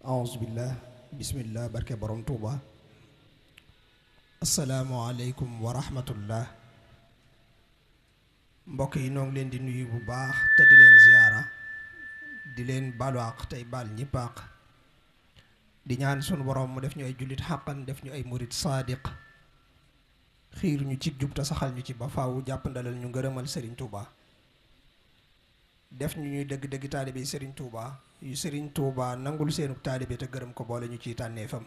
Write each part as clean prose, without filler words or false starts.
Auzubillah bismillah barke borom Tuuba. Asalaamualeykum wa rahmatullah. Mbokk yi noo ngi leen di nuyu bu baax te di leen ziyaara, di leen baalu àq tey baal ñépp àq, di ñaan sunu borom mu def ñu ay jullit xàqan, def ñu ay murit saadiq, xiir ñu ci jub te saxal ñu ci ba faaw, jàpp ndalal ñu ngërëmal Serigne Touba, def ñu ñuy dëgg-dëgg taalibe Serigne Touba yu Serigne Touba nangul seenu taalibe te gërëm ko boole ñu ciy tànneefam.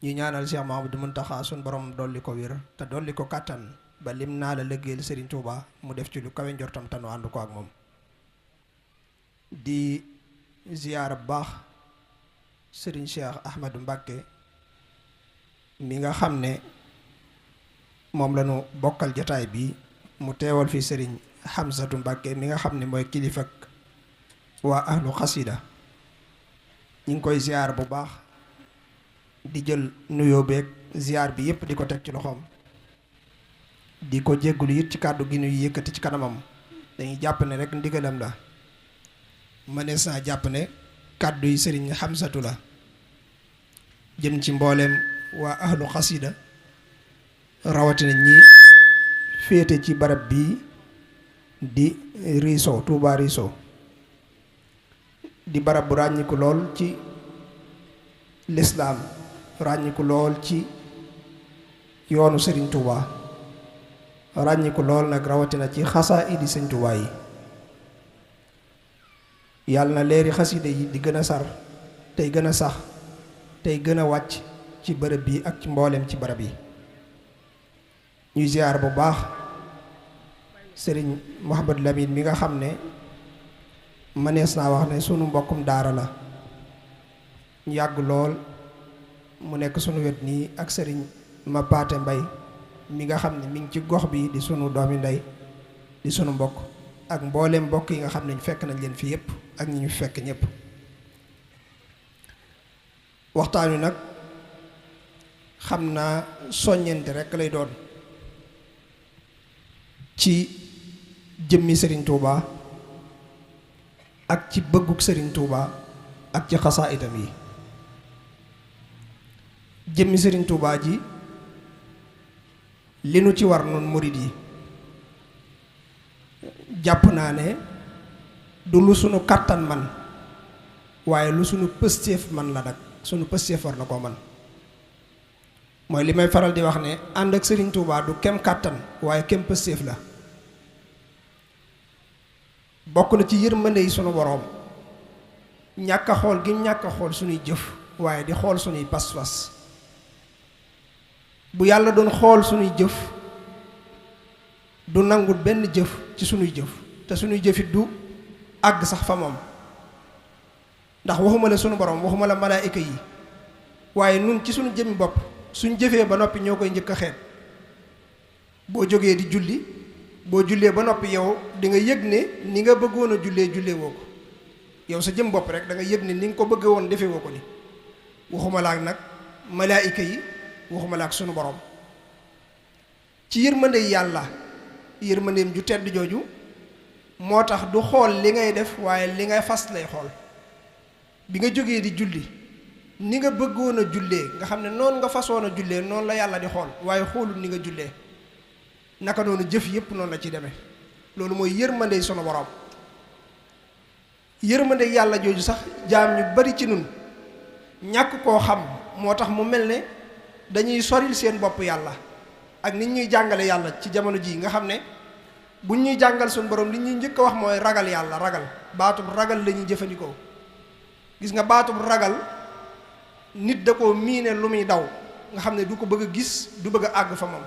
ñu ñaanal Cheikh Mahamadou Muntaxa sunu borom dolli ko wér te dolli ko kàttan ba lim naa la liggéeyal Serigne Touba mu def ci lu kawe njortam te nu ànd ko ak moom. di ziyaara bu baax Serigne Cheikh Ahmadou Mbacké mi nga xam ne moom la ñu bokkal jataay bi mu teewal fi Serigne Hamzatu Mbacké mi nga xam ne mooy kilifak waa ahlu xasida. ñu ngi koy ziyaar bu baax di jël nuyoo beeg ziyaar bi yépp di ko teg ci loxoom, di ko jéggulu it ci kàddu gi nuy yëkkati ci kanamam. dañuy jàpp ne rek ndigalam la, mënees naa jàpp ne kàddu yi Serigne Hamzatu la jëm ci mbooleem waa ahlu xasida, rawatina ñi féete ci barab bii di Riso, Touba Riso, di barab bu ràññiku lool ci lislaam, ràññiku lool ci yoonu Serigne Touba, ràññiku lool nag rawatina ci xasaayidi Serigne Touba yi. yàlla na leeri xasida yi di gën a sar tey gën a sax tey gën a wàcc ci bërëb bi ak ci mbooleem ci barab yi. ñuy ziar bu baax Serigne Mouhamadou Lamine mi nga xam ne mënees naa wax ne sunu mbokkum daara la, ñu yàgg lool mu nekk sunu wet nii ak Serigne Mapaate Mbay mi nga xam ne mi ngi ci gox bi di sunu doomi ndey, di sunu mbokk, ak mbooleem mbokk yi nga xam ne ñu fekk nañ leen fi yépp ak ñi ñu fekk ñépp. waxtaan wi nag xam naa soññente rekk lay doon ci jëmmi Serigne Touba ak ci bëgguk Serigne Touba ak ci xasaayidam yi. jëmmi Serigne Touba ji li nu ci war noonu murid yi jàpp naa ne du lu sunu kàttan man, waaye lu sunu pëstéef man la nag. sunu pëstéef war na koo man. mooy li may faral di wax ne ànd ak Serigne Touba du kem kàttan waaye kem pëstéef la. bokk na ci yërmande yi sunu boroom ñàkk a xool gi ñàkk a xool sunuy jëf waaye di xool sunuy pas-pas. bu yàlla doon xool sunuy jëf du nangul benn jëf ci sunuy jëf, te sunuy jëfit du àgg sax fa moom. ndax waxuma la sunu borom, waxuma la malaayika yi, waaye nun ci sunu jëmmi bopp suñ jëfee ba noppi ñoo koy njëkk a xeeb. boo jógee di julli, boo jullee ba noppi yow di nga yëg ne ni nga bëggoon a jullee woo ko. yow sa jëm bopp rek da nga yëg ne ni nga ko bëggee woon defee woo ko ni. waxuma la ak nag malaayika yi, waxuma la ak sunu borom. ci yërmande yàlla, yërmandeem ju tedd jooju moo tax du xool li ngay def waaye li ngay fas lay xool. bi nga jógee di julli ni nga bëggoon a jullee nga xam ne noonu nga fasoon a jullee noonu la yàlla di xool, waaye xoolul ni nga jullee. naka noonu jëf yépp noonu la ci demee. loolu mooy yërmande sunu borom. yërmande yàlla jooju sax jaam ñu bari ci nun ñàkk koo xam moo tax mu mel ne dañuy soril seen bopp yàlla ak nit ñuy jàngale yàlla ci jamono ji nga xam ne buñ ñuy jàngal sunu borom li ñuy njëkk a wax mooy ragal yàlla. ragal baatub ragal la ñuy jëfandikoo. gis nga baatub ragal nit da koo miine lu muy daw nga xam ne du ko bëgg a gis, du bëgg a àgg fa moom.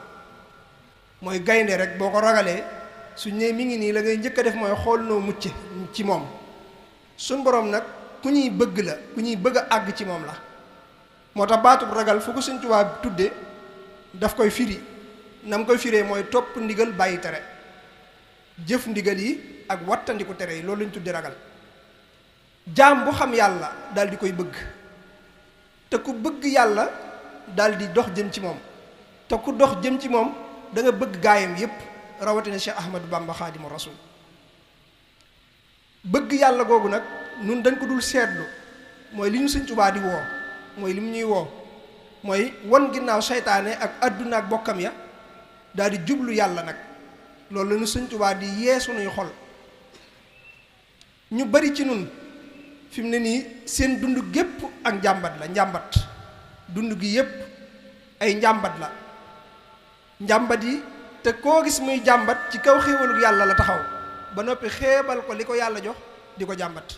mooy gaynde rek boo ko ragalee suñ ne mi ngi nii la ngay njëkk a def mooy xool noo mucc ci moom. suñ borom nag ku ñuy bëgg la, ku ñuy bëgg a àgg ci moom la. moo tax baatub ragal fu ko Sëñ Tuubaa tudde daf koy firi. nam koy firee mooy topp ndigal bàyyi tere, jëf ndigal yi ak wattandiku tere yi, loolu lañ tudde ragal. jaam bu xam yàlla daal di koy bëgg, te ku bëgg yàlla daal di dox jëm ci moom, te ku dox jëm ci moom da nga bëgg gaayam yépp, rawatina Cheikh Ahmadou Bamba Xaadimu Rasuul. bëgg yàlla googu nag nun dañ ko dul seetlu mooy li ñu Sëñ Tuubaa di woo, mooy li mu ñuy woo, mooy wan ginnaaw seytaane ak àdduna ak bokkam ya daal di jublu yàlla nag. loolu la ñu Sëñ Tuubaa di yee sunuy xol. ñu bari ci nun fi mu ne nii seen dund gépp ak njàmbat la, njàmbat dund gi yépp ay njàmbat la. njàmbat yi te koo gis muy jàmbat ci kaw xéewalug yàlla la taxaw ba noppi xeebal ko li ko yàlla jox di ko jàmbat.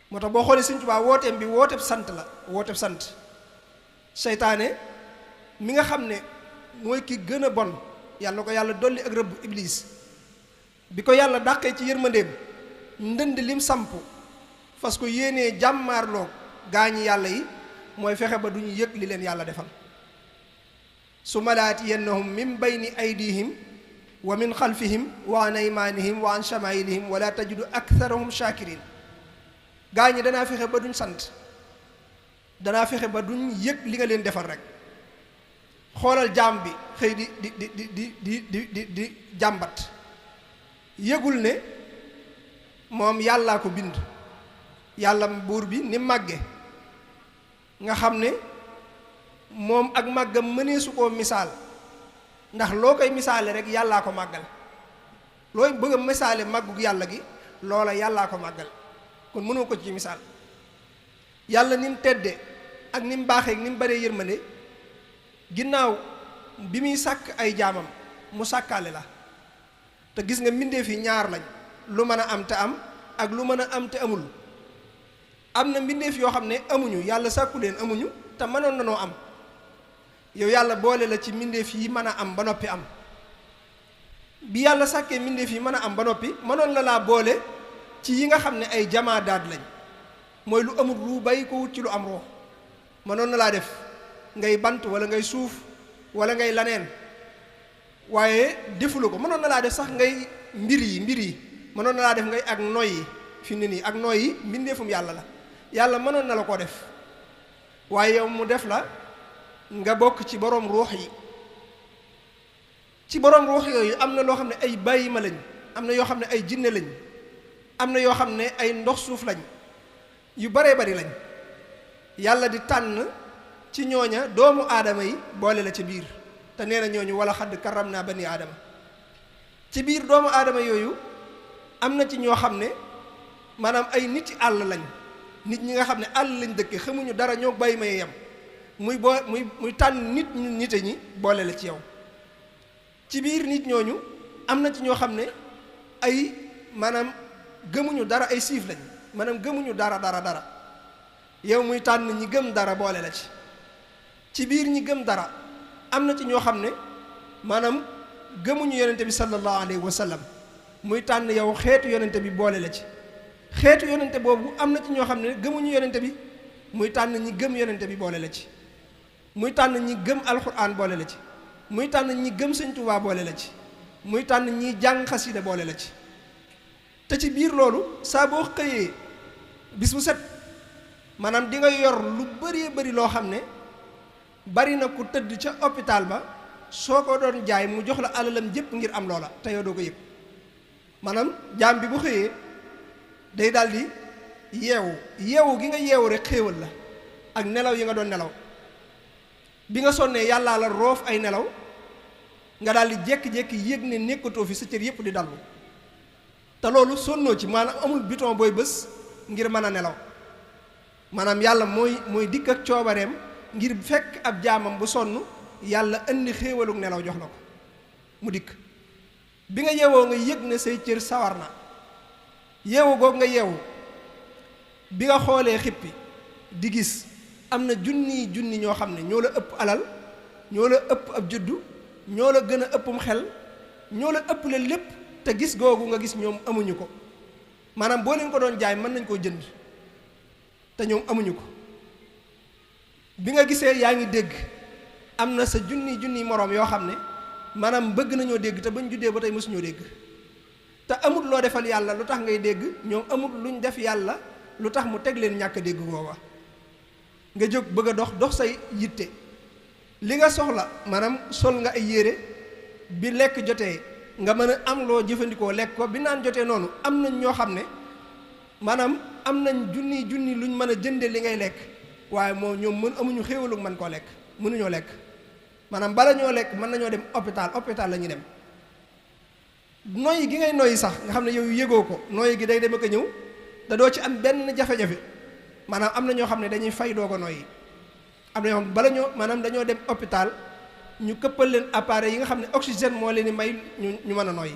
moo tax boo xoolee Sëñ Tuubaa wooteem bi wooteeb sant la, wooteeb sant. seytaane mi nga xam ne mooy ki gën a bon, yàlla ko yàlla dolli ak rëbb iblis, bi ko yàlla dàqee ci yërmandeem ndënd lim samp fas ko yéenee jàmmaarloo gaañi yàlla yi mooy fexe ba duñu yëg li leen yàlla defal. summa laatiyannahum min bayni aydihim wa min xalfihim wa an aymanihim wa an shamailihim wala tajidu aktharahum shakirin. gaañi danaa fexe ba duñ sant, danaa fexe ba duñ yëg li nga leen defal rek. xoolal jaam bi xëy di jàmbat, yëgul ne moom yàllaa ko bind, yàlla buur bi ni màgge nga xam ne moom ak màggam mëneesu koo misaal, ndax loo koy misaale rek yàllaa ko màggal. looy bëgg a misaale màggug yàlla gi loola yàllaa ko màggal, kon mënoo ko ci misaal. yàlla ni mu tedde ak ni mu baaxee ak ni mu baree yërmande, ginnaaw bi muy sàkk ay jaamam mu sàkkaale la. te gis nga mbindeef yi ñaar lañ, lu mën a am te am ak lu mën a am te amul. am na mbindeef yoo xam ne amuñu, yàlla sàkku leen amuñu te mënoon na noo am. yow yàlla boole la ci mbindeef yi mën a am ba noppi am. bi yàlla sàkkee mbindeef yi mën a am ba noppi mënoon la laa boole ci yi nga xam ne ay jamaadaat lañ, mooy lu amul ruu bàyyi ko wut ci lu am roo. mënoon na laa def ngay bant wala ngay suuf wala ngay laneen, waaye defulu ko. mënoon na laa def sax ngay mbir yi mënoon na laa def ngay ak noy yi. fi mu ne nii ak noy yi mbindeefum yàlla la, yàlla mënoon na la koo def, waaye yow mu def la nga bokk ci boroom ruux yi. ci boroom ruux yooyu am na loo xam ne ay bàyyima lañ, am na yoo xam ne ay jinne lañ, am na yoo xam ne ay ndox suuf lañ, yu baree bari lañ. yàlla di tànn ci ñooña doomu aadama yi boole la ci biir, te nee na ñooñu wala xadd karam naa bani aadama. ci biir doomu aadama yooyu am na ci ñoo xam ne maanaam ay nit ci àll lañ, nit ñi nga xam ne àll lañ dëkke, xamuñu dara, ñoo bàyyi may yem. muy tànn nit ñu nite ñi boole la ci yow. ci biir nit ñooñu am na ci ñoo xam ne ay maanaam gëmuñu dara, ay siif lañ, maanaam gëmuñu dara yow muy tànn ñi gëm dara boole la ci. ci biir ñi gëm dara am na ci ñoo xam ne maanaam gëmuñu yonente bi sallallahu alayhi wa sallam, muy tànn yow xeetu yonente bi boole la ci. xeetu yonente boobu am na ci ñoo xam ne gëmuñu yonente bi, muy tànn ñi gëm yonente bi boole la ci. muy tànn ñi gëm alxuraan boole la ci. muy tànn ñi gëm Sëñ Tuubaa boole la ci. muy tànn ñi jàng xasida boole la ci. te ci biir loolu saa boo xëyee bis bu set maanaam di nga yor lu bari loo xam ne bari na ku tëdd ca hôpital ba soo ko doon jaay mu jox la alalam jépp ngir am loola te yow doo ko yëg. maanaam jaam bi bu xëyee day daldi yeewu gi nga yeewu rek xéewal la ak nelaw yi nga doon nelaw. bi nga sonnee yàllaa la roof ay nelaw nga daldi jékki-jékki yëg ne nekkatoo fi, sa cër yépp di dallu. te loolu sonnoo ci, maanaam amul bouton booy bës ngir mën a nelaw. maanaam yàlla mooy dikk ak coobareem ngir fekk ab jaamam bu sonn, yàlla indi xéewalug nelaw jox la ko mu dikk. bi nga yeewoo nga yëg ne say cër sawar na, yeewu googu nga yeewu bi nga xoolee xippi di gis am na junni ñoo xam ne ñoo la ëpp alal, ñoo la ëpp ab juddu, ñoo la gën a ëppum xel, ñoo la ëpp la lépp, te gis googu nga gis ñoom amuñu ko. maanaam boo leen ko doon jaay mën nañ koo jënd te ñoom amuñu ko. bi nga gisee yaa ngi dégg am na sa junni moroom yoo xam ne maanaam bëgg nañoo dégg te bañ juddee ba tey mësuñoo dégg, te amul loo defal yàlla lu tax ngay dégg, ñoom amul luñ def yàlla lu tax mu teg leen ñàkk dégg googa. nga jóg bëgg a dox say yitte, li nga soxla maanaam sol nga ay yére, bi lekk jotee nga mën a am loo jëfandikoo lekk ko, bi naan jotee noonu. am nañ ñoo xam ne maanaam am nañ junni luñ mën a jënde li ngay lekk waaye moo ñoom amuñu xéewalu mën koo lekk mënuñoo lekk maanaam bala ñoo lekk mën nañoo dem hôpital la ñuy dem noyyi gi ngay noyyi sax nga xam ne yow yëgoo ko noyyi gi day dem ak a ñëw da doo ci am benn jafe-jafe maanaam am na ñoo xam ne dañuy fay doo ko noyyi am na ñoo xam ne bala ñoo maanaam dañoo dem hôpital ñu këppal leen appareil yi nga xam ne oxygène moo leen di may ñu mën a noyyi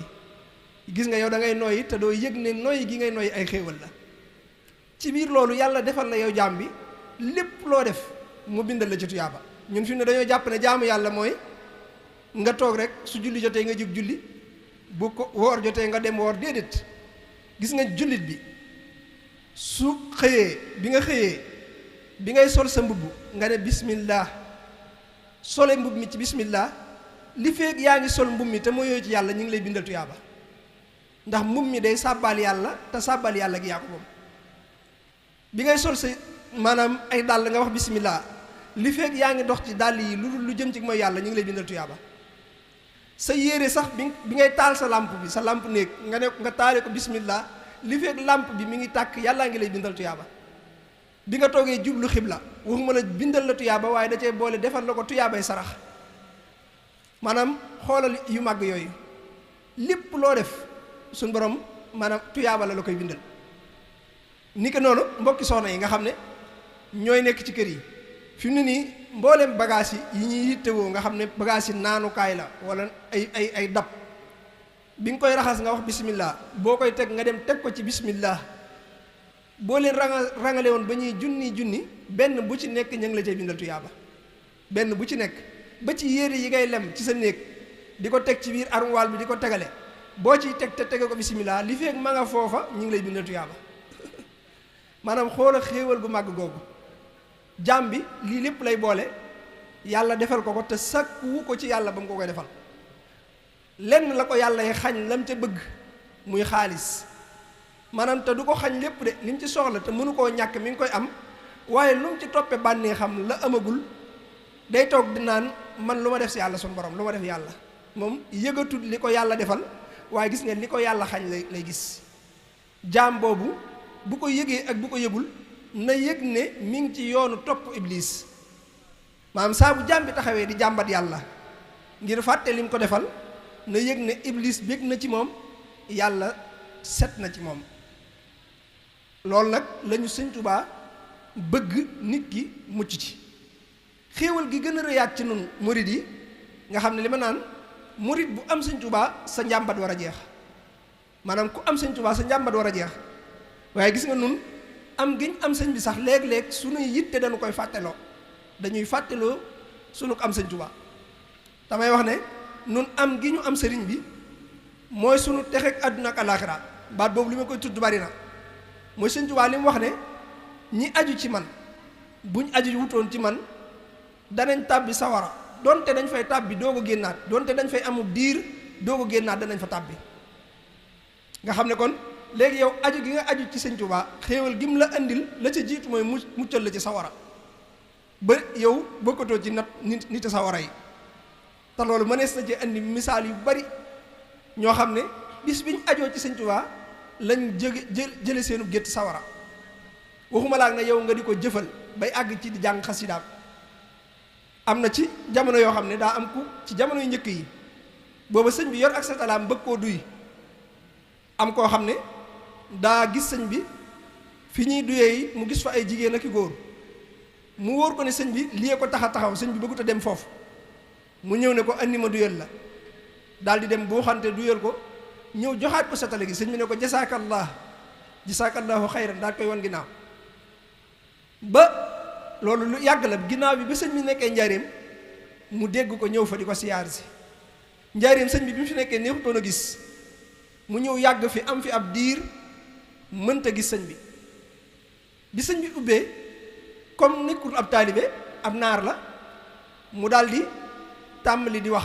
gis nga yow da ngay noyyi te doo yëg ne noyyi gi ngay noyyi ay xéewal la ci biir loolu yàlla defal la yow jaam bi lépp loo def mu bindal la ci tuyaaba ñun fi mu ne dañoo jàpp ne jaamu yàlla mooy nga toog rek su julli jotee nga jóg julli bu ko woor jotee nga dem woor déedéet gis nga jullit bi su xëyee bi ngay sol sa mbubb nga ne bismillah sole mbubb mi ci bismillah li feeg yaa ngi sol mbubb mi te mooyoo ci yàlla ñu ngi lay bindal tuyaaba ndax mbubb mi day sàbbaal yàlla te sàbbaal yàlla gi yaa ko moom bi ngay sol sa maanaam ay dàll nga wax bismillah li feeg yaa ngi dox ci dàll yi lu jëm ci mooy yàlla ñu ngi lay bindal tuyaaba sa yére sax bi ngay taal sa lampe bi sa lampe néeg nga taale ko bismillah li feeg lampe bi mi ngi tàkk yàllaa ngi lay bindal tuyaaba bi nga toogee jublu xibla waxuma la bindal la tuyaaba waaye da cee boole defal la ko tuyaabay sarax maanaam xoolal yu màgg yooyu lépp loo def suñ borom maanaam tuyaaba la koy bindal ni ko noonu mbokki soxna yi nga xam ne ñooy nekk ci kër yi fi mu ne nii mboolem bagage yi ñuy yittewoo nga xam ne bagage yi naanukaay la wala ay dab bi nga koy raxas nga wax bismillah boo koy teg nga dem teg ko ci bismillah boo leen rangale woon ba ñuy junni benn bu ci nekk ña ngi la cay bindal tuyaaba benn bu ci nekk ba ci yére yi ngay lem ci sa néeg di ko teg ci biir armoire bi di ko tegale boo ciy teg te tege ko bismillah li feeg ma nga foofa ñu ngi lay bindal tuyaaba maanaam xoola xéewal gu màgg googu jaam bi lii lépp lay boole yàlla defal ko te sakku ko ci yàlla ba mu ko koy defal lenn la ko yàlla yi xañ lam ca bëgg muy xaalis maanaam te du ko xañ lépp de li mu ci soxla te mënu koo ñàkk mi ngi koy am waaye lu mu ci toppe bànnee xam la amagul day toog di naan man lu ma def si yàlla suñu borom lu ma def yàlla moom yëgatul li ko yàlla defal waaye gis ngeen li ko yàlla xañ lay gis jaam boobu bu ko yëgee ak bu ko yëgul na yëg ne mi ngi ci yoonu topp iblis maanaam saa bu jaam bi taxawee di jàmbat yàlla ngir fàtte lim ko defal na yëg ne iblis bég na ci moom yàlla set na ci moom loolu nag lañu Sëñ Tuubaa bëgg nit ki mucc ci xéewal gi gën a rëyaat ci nun murid yi nga xam ne li ma naan murid bu am Sëñ Tuubaa sa njàmbat war a jeex maanaam ku am Sëñ Tuubaa sa njàmbat war a jeex waaye gis nga nun am giñ am sëñ bi sax léeg-léeg suñuy yitte dañu koy fàtteloo dañuy fàtteloo sunu ko am Sëñ Tuubaa damay wax ne nun am gi ñu am sëriñ bi mooy sunu texeeg àdduna ak alaaxira baat boobu li ma koy tudd bari na mooy Sëñ Tuubaa li mu wax ne ñi aju ci man buñ aju wutoon ci man danañ tàbbi sawara donte dañ fay tàbbi doo ko génnaat donte dañ fay amul diir doo ko génnaat danañ fa tàbbi nga xam ne kon léegi yow aju gi nga aju ci Sëñ Tuubaa xéewal gi mu la andil la ca jiitu mooy muccal la ci sawara ba yow bokkatoo ci nit sawara yi te loolu mënees na ci andi misaal yu bari ñoo xam ne bis biñ ajoo ci Sëñ Tuubaa lañ jële seenu gétt sawara waxuma laak na yow nga di ko jëfal bay àgg ci di jàng xasidaam am na ci jamono yoo xam ne daa am ku ci jamono yu njëkk yi booba sëñ bi yor ak satalaam bëgg koo duy am koo xam ne daa gis sëñ bi fi ñuy duyee yi mu gis fa ay jigéen ak i góor mu wóor ko ne sëñ bi lii ko tax a taxaw sëñ bi bëggut a dem foofu mu ñëw ne ko andi ma duyal la daal di dem boo xante duyal ko ñëw joxaat ko satale gi sëñ bi ne ko jasaakallahu xayran daal koy wan ginnaaw ba loolu lu yàgg la ginnaaw bi ba sëñ bi nekkee njaareem mu dégg ko ñëw fa di ko siyaar si njaareem sëñ bi bi mu fi nekkee neexutoon a gis mu ñëw yàgg fi am fi ab diir mënta gis sëñ bi sëñ bi ubbee comme nekkul ab taalibe ab naar la mu daldi tàmbali di wax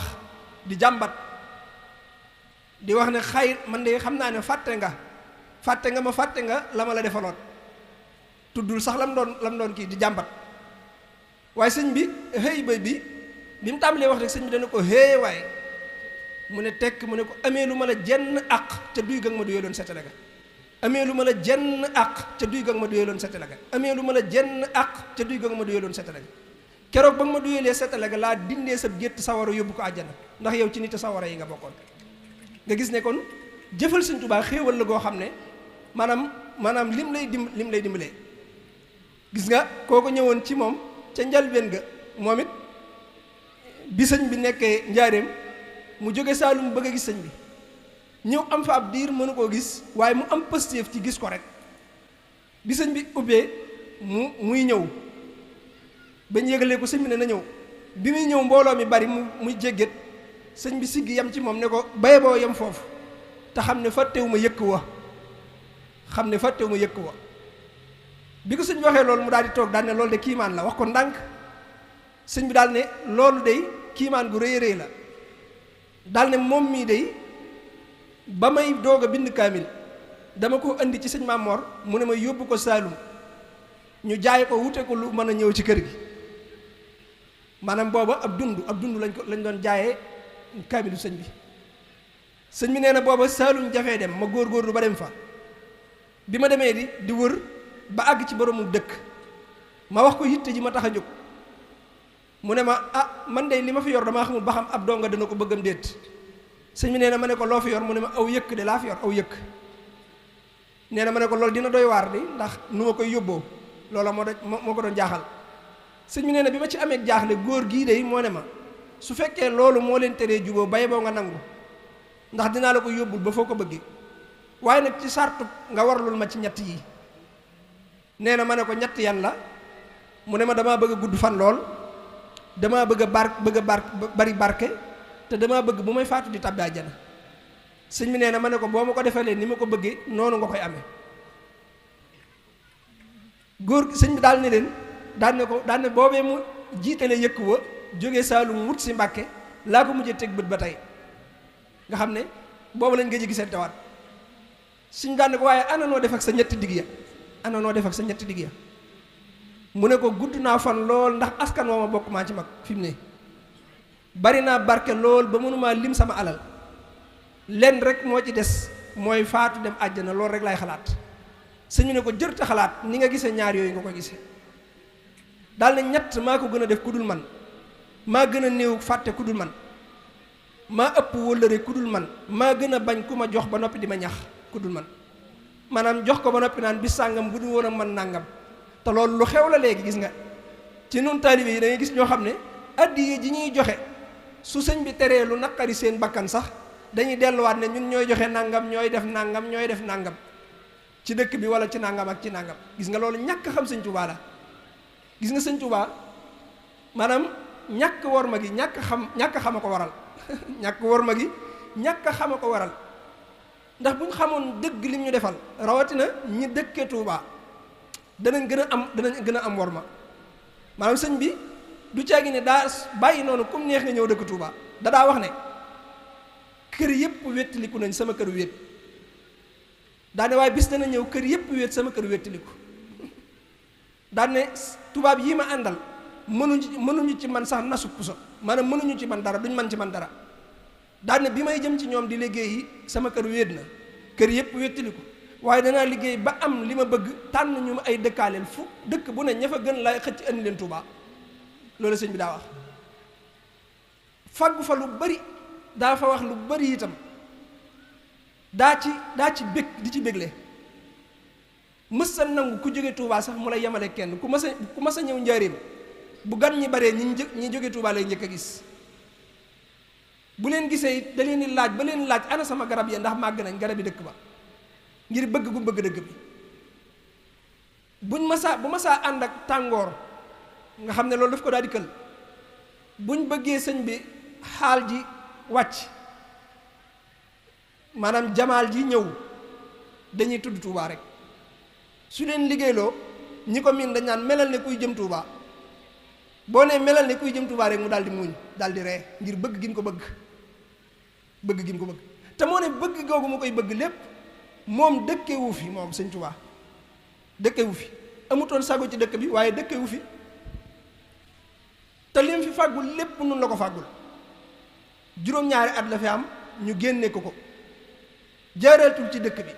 di jàmbat di wax ne xayr man de xam naa ne fàtte nga la ma la defaloon tuddul sax lam doon kii di jàmbat waaye sëñ bi xëy bi mu tàmbalee wax rek sëñ bi dana ko xëy waaye mu ne tekk mu ne ko amee lu ma la jenn àq te duy ga nga ma duyee doon seetale ga amee lu ma la jenn àq ca duy ga nga ma duyaloon setale ga amee lu ma la jenn àq ca duy ga nga ma duyaloon setale ga keroog ba nga ma duyalee setale ga laa dindee sa gétt sawara yóbbu ko àjjana ndax yow ci nit sawara yi nga bokkoon. nga gis ne kon jëfal Sëñ Tuubaa xéewal la goo xam ne maanaam lim lay dimbalee. gis nga kooko ñëwoon ci moom ca njalbeen ga moom it bi sëñ bi nekkee njaareem mu jóge Saalum bëgg a gis sëñ bi ñëw am fa ab diir mënu koo gis waaye mu am pëstéef ci gis ko rek bi sëñ bi ubbee muy ñëw bañ yëgalee ko sëñ bi ne na ñëw bi muy ñëw mbooloo mi bari muy jégget sëñ bi siggi yam ci moom ne ko baye boo yem foofu te xam ne fàttewu ma yëkk wa bi ko sëñ bi waxee loolu mu daal di toog daal ne loolu de kiimaan la wax ko ndànk sëñ bi daal ne loolu de kiimaan gu rëy rëy la daal ne moom mii de ba may doog a bind kaamil dama ko indi ci sëñ Maam Mor mu ne ma yóbbu ko Saalum ñu jaay ko wute ko lu mën a ñëw ci kër gi maanaam booba ab dund lañ doon jaayee kaamilu sëñ bi sëñ bi nee na booba Saalum jafee dem ma góorgóorlu ba dem fa bi ma demee di wër ba àgg ci boroomu dëkk ma wax ko yitte ji ma tax a jóg mu ne ma man de li ma fi yor damaa xamul ba xam ab donga dana ko bëggam déet sëñ bi nee na ma ne ko loo fi yor mu ne ma aw yëkk de laa fi yor aw yëkk nee na ma ne ko loolu dina doy waar di ndax nu ma koy yóbboo loola moo ko doon jaaxal sëñ bi nee na bi ma ci amee jaaxle góor gii de moo ne ma su fekkee loolu moo leen teree juboo baye boo nga nangu ndax dinaa la ko yóbbul ba foo ko bëggee waaye nag ci sartu nga warlul ma ci ñett yi nee na ma ne ko ñett yan la mu ne ma damaa bëgg a gudd fan lool damaa bëgg a bari barke te damaa bëgg bu may faatu di tàbbi àjjana sëñ bi nee na ma ne ko boo ma ko defalee ni ma ko bëggee noonu nga koy amee góor sëñ bi daal ne leen daal ne boobee mu jiitale yëkk wa jógee Saalum wut si Mbàkke laa ko mujjee teg bët ba tey nga xam ne boobu lañ gëj a gisante waat suñ daan ne ko waaye ana noo def ak sa ñetti digg ya mu ne ko gudd naa fan lool ndax askan woo ma bokk maa ci mag fi mu ne bari naa barke lool ba mënumaa lim sama alal lenn rek moo ci des mooy faatu dem àjjana loolu rek laay xalaat sëñu ne ko jërta xalaat ni nga gisee ñaar yooyu nga ko gisee daal ne ñett maa ko gën a def ku dul man maa gën a néew fàtte ku dul man maa ëpp wóllëre ku dul man maa gën a bañ ku ma jox ba noppi di ma ñax ku dul man maanaam jox ko ba noppi naan bis sàngam bu dul woon a man nàngam te loolu lu xew la léegi gis nga ci nun taalibe yi da ngay gis ñoo xam ne addiye ji ñuy joxe su sëñ bi teree lu naqari seen bakkan sax dañuy delluwaat ne ñun ñooy joxe nàngam ñooy def nàngam ci dëkk bi wala ci nàngam ak ci nàngam gis nga loolu ñàkk xam sëñ Tuubaa la gis nga sëñ Tuubaa maanaam ñàkk worma gi ñàkk xam a ko waral ñàkk worma gi ñàkk xam a ko waral ndax bu ñu xamoon dëgg lim ñu defal rawatina ñi dëkkee Tuubaa danañ gën a am worma maanaam sëñ bi du caagi ne daa bàyyi noonu comme neex nga ñëw dëkk Tuubaa daa wax ne kër yëpp wéttaliku nañ sama kër wét daane waaye bis dana ñëw kër yëpp wét sama kër wéttaliku daane tubaab yi ma àndal mënuñu ci man sax nasu puso maanaam mënuñu ci man dara duñ man ci man dara daane bi may jëm ci ñoom di liggéey yi sama kër wéet na kër yëpp wéttaliku waaye danaa liggéey ba am li ma bëgg tànn ñu ma ay dëkkaaleel fu dëkk bu ne ña fa gën lay xëcc andi leen Tuubaa loolu sëñ bi daa wax faggu fa lu bari daa fa wax lu bari itam daa ci bég di ci bégle mës sa nangu ku jóge Tuubaa sax mu la yemale kenn ku mas a ñëw njaareem bu gan ñi baree ñi jóge Tuubaa lay njëkk a gis bu leen gisee it da leen di laaj ba leen laaj ana sama garab ya ndax màgg nañ garab yi dëkk ba ngir bëgg gu bëgg dëkk bi bu masaa ànd ak tàngoor nga xam ne loolu daf ko daal di kël buñ bëggee sëñ bi xaal ji wàcc maanaam jamaal ji ñëw dañuy tudd Tuubaa rek su leen liggéeyloo ñi ko miin dañ naan melal ne kuy jëm Tuubaa boo nee melal ne kuy jëm Tuubaa rek mu daal di muuñ daal di ree ngir bëgg gi mu ko bëgg te moo ne bëgg googu mu koy bëgg lépp moom dëkkewu fi moom sëñ Tuubaa dëkkewu fi amutoon sago ci dëkk bi waaye dëkkewu fi te lim fi fàggul lépp nun la ko fàggul juróom-ñaari at la fi am ñu génne ko jaaraltul ci dëkk bi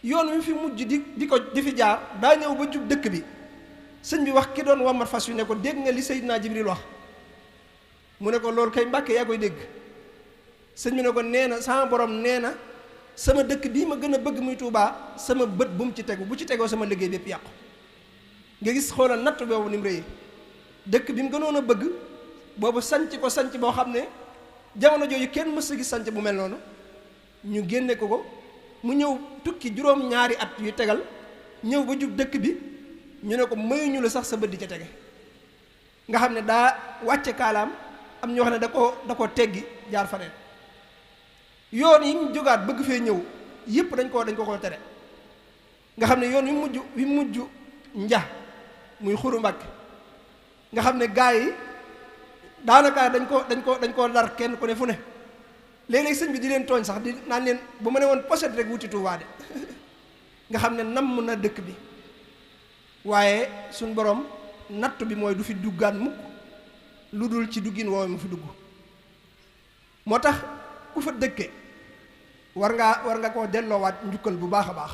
yoon wi fi mujj di fi jaar daa ñëw ba jub dëkk bi sëñ bi wax ki doon wammat fas wi ne ko dégg nga li Seydina Jibril wax mu ne ko loolu kay Mbàkke yaa koy dégg sëñ bi ne ko nee na sama borom nee na sama dëkk bii ma gën a bëgg muy Tuubaa sama bët bu mu ci tegu bu ci tegoo sama liggéey bépp yàqu. nga gis xoolal natt boobu ni mu rëyee dëkk bi mu gënoon a bëgg boobu sanc ko sanc boo xam ne jamono jooju kenn mës a gis sanc bu mel noonu ñu génne ko mu ñëw tukki juróom-ñaari at yu tegal ñëw ba jub dëkk bi ñu ne ko mayuñu la sax sa bët di ca tege nga xam ne daa wàcce kaalaam am ñu wax ne da ko teggi jaar faneen yoon yi mu jógaat bëgg fee ñëw yépp dañ ko tere nga xam ne yoon wi mujj nja muy Xuru Mbàkke nga xam ne gaa yi daanaka dañ koo dar kenn ku ne fu ne léeg-léeg sëñ bi di leen tooñ sax di naan leen bu ma ne woon pochette rek wuti Tuubaa de nga xam ne namm na dëkk bi waaye suñ borom nattu bi mooy du fi duggaan mukk lu dul ci duggin woowu mu fi dugg moo tax ku fa dëkke war nga koo delloowaat njukkal bu baax a baax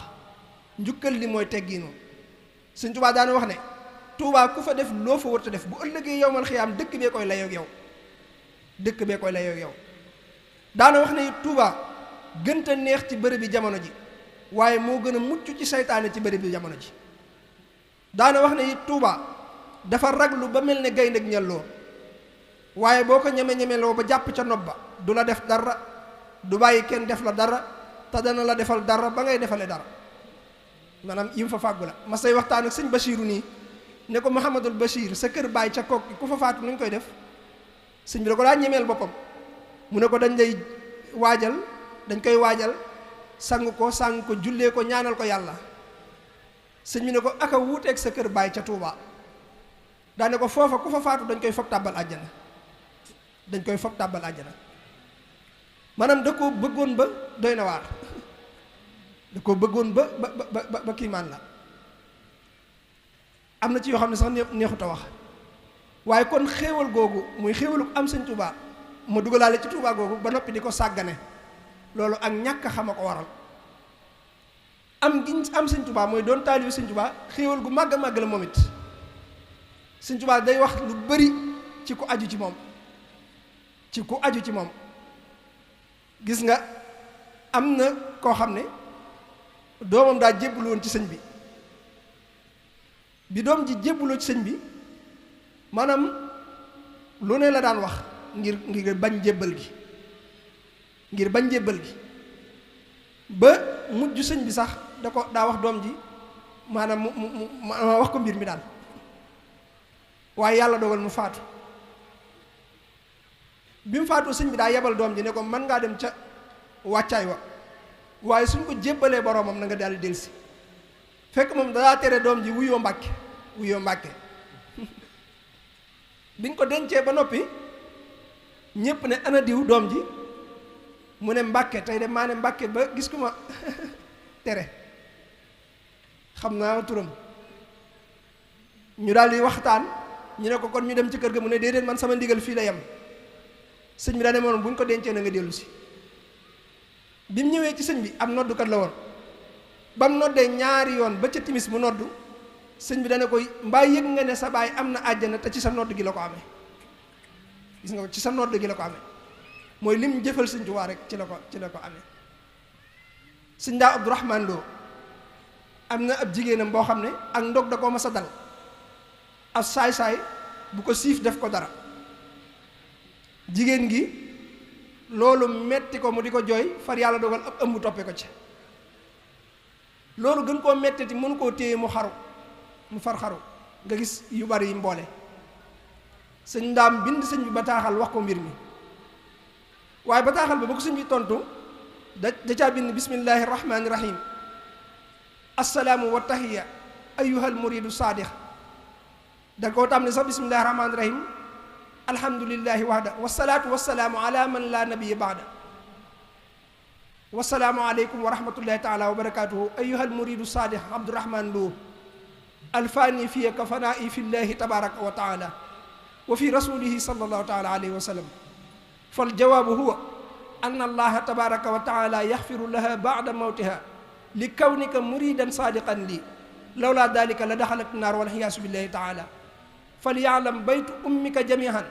njukkal li mooy teggiinu Sëñ Tuubaa daana wax ne Tuubaa ku fa def loo fa warta def bu ëllëgee yowmal xiyaam dëkk bee koy layoog yow daana wax ne Tuubaa gënta neex ci bërëb bi jamono ji waaye moo gën a mucc ci seytaane ci bërëb bi jamono ji daana wax ne Tuubaa dafa raglu ba mel ne gaynde ak ñelloo waaye boo ko ñeme-ñemeloo ba jàpp ca nopp ba du la def dara du bàyyi kenn def la dara te dana la defal dara ba ngay defale dara maanaam yim fa fàggu la ma say waxtaan ak sëñ Bachiru nii ne ko Mouhamadul Bachir sa kër baay ca kokki ku fa faatu nuñ koy def sëñ bi da ko daa ñemeel boppam mu ne ko dañ koy waajal sang ko jullee ko ñaanal ko yàlla sëñ bi ne ko aka wuuteeg sa kër baay ca Touba daane ko foofa ku fa faatu dañ koy foog tàbbal àjjana maanaam da koo bëggoon ba doy na waar da koo bëggoon ba kiimaan la am na ci yoo xam ne sax neexut a wax waaye kon xéewal googu muy xéewalu am sëñ Touba ma dugalaale ci Touba googu ba noppi di ko sàggane loolu ak ñàkk xam a ko waral am sëñ Touba mooy doon taalibu sëñ Touba xéewal gu màgg a màgg la moom it sëñ Touba day wax lu bari ci ku aju ci moom gis nga am na koo xam ne doomam daa jébbalu woon ci sëñ bi doom ji jébbaloo ci sëñ bi maanaam lu ne la daan wax ngir bañ jébbal gi ba mujj sëñ bi sax daa wax doom ji maanaam mu wax ko mbir mi daal waaye yàlla dogal mu faatu bi mu faatoo sëñ bi daa yebal doom ji ne ko mën ngaa dem ca wàccaay wa waaye suñ ko jébbalee boroomam na nga daal delsi fekk moom daa tere doom ji wuyoo mbàkke biñ ko dencee ba noppi ñépp ne ana diw doom ji mu ne mbàkke tey de maa ne mbàkke ba gis ku ma tere xam naa turam ñu daal di waxtaan ñu ne ko kon ñu dem ci kër ga mu ne déedéet man sama ndigal fii la yem sëñ bi daa ne moom bu ñu ko dencee na nga dellu si bi mu ñëwee ci sëñ bi am noddukat la woon ba mu noddee ñaari yoon ba ca timis mu noddu sëñ bi dana koy mbaa yëg nga ne sa baay am na àjjana te ci sa nodd gi la ko amee gis nga ci sa nodd gi la ko amee mooy lim jëfal sëñ Tuubaa rek ci la ko amee sëñ daa Abdourahman Lo am na ab jigéenam boo xam ne ak ndog da koo mas a dal ab saay-saay bu ko siif def ko dara jigéen gi loolu metti ko mu di ko jooy far yàlla dogal ab ëmb toppe ko ci loolu gën koo mettiti mënu koo téye mu far xaru nga gis yu bari yi mboole sëñ ndaam bind sëñ bi bataaxal wax ko mbir mi waaye bataaxal ba ko sëñ bi tontu da caa bind bismillahi rahmaani rahim assalaamu wa tahiya ayyuhal muridu saadiq da koo tam ne sax bismillahi rahmaani rahim alhamdulillahi wahda wasalaatu wasalaamu ala man la nabiya baada wasalaamu aleykum wa rahmatullahi taala wa barakatuhu ayyuhal muridu saadiq abdourahman Lo alfaani fiya ka fanaa'i fi llahi tabaraka wa taala wa fi rasulihi sallallahu taala alayhi wa sallam fal jawaabu huwa anna allaha tabaraka wa taala yaxfiru laha baada mawtiha li kawnika muridan saadiqan lii lawlaa dalika la daxalat naar wal xiyaasu billahi taala falyaalam baytu ummika jamihan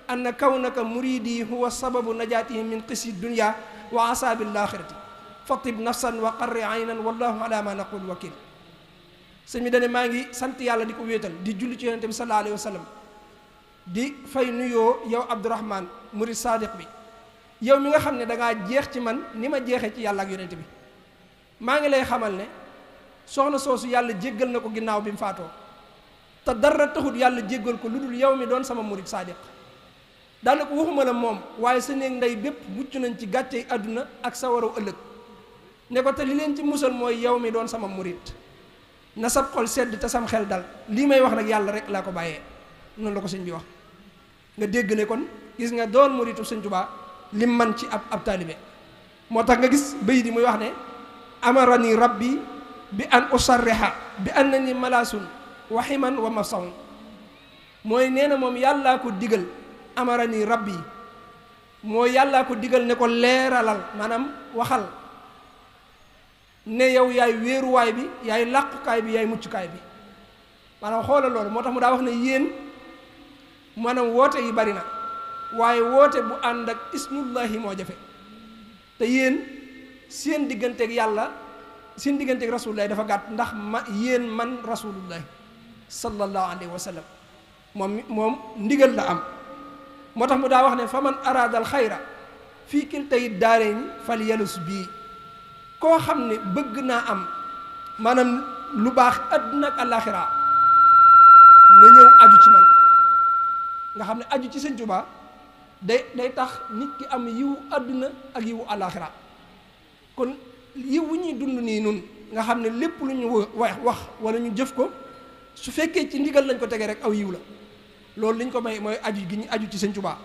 anna kawnaka muridi huwa sababu najaatihi min qisi dunya wa asaabi laaxirati fatib nafsan wa qarri aynan wallahu ala ma naqul wakil. sëñ bi dane maa ngi sant yàlla di ko wéetal di julli ci yonente bi sallallahu alayhi wa sallam di fay nuyoo yow Abdourahman murid sadiq bi yow mi nga xam ne dangaa jeex ci man ni ma jeexee ci yàlla ak yonente bi maa ngi lay xamal ne soxna soosu yàlla jéggal na ko ginnaaw bi mu faatoo te dara taxut yàlla jéggal ko lu dul yow mi doon sama murid sadiq daanaka waxuma la moom waaye sa néeg ndey bépp mucc nañ ci gàccey àdduna ak sa waraw ëllëg ne ko te li leen ci musal mooy yow mi doon sama murid na sab xol sedd te sam xel dal lii may wax nag yàlla rek laa ko bàyyee noonu la ko sëñ bi wax nga dégg ne kon gis nga doon muritu sëñ Tuubaa lim man ci ab taalibe moo tax nga gis bay di muy wax ne amarani rabbi bi an usarriha bi annani malaasun wa himan wa mafsaun mooy nee na moom yàllaa ko digal amarani rabbi mooy yàllaa ko digal ne ko leeralal maanaam waxal ne yow yaay wéeruwaay bi yaay làqukaay bi yaay muccukaay bi maanaam xoolal loolu moo tax mu daa wax ne yéen maanaam woote yi bari na waaye woote bu ànd ak ismullahi moo jafe te yéen seen digganteeg yàlla seen digganteeg rasulullahi dafa gàtt ndax yéen man rasulullahi sallallahu alayhi wa sallam moom ndigal la am moo tax mu daa wax ne fa man araada al xayra fii kiltayi daarayni fal yalus bii koo xam ne bëgg naa am maanaam lu baax àdduna ak àllaaxira na ñëw aju ci man nga xam ne aju ci sëñ Tuubaa day tax nit ki am yiwu àdduna ak yiwu àllaaxira kon yiw wu ñuy dund nii nun nga xam ne lépp lu ñu wax wala ñu jëf ko su fekkee ci ndigal lañ ko tegee rek aw yiw la loolu liñ ko may mooy aju gi ñu aju ci sëñ Tuubaa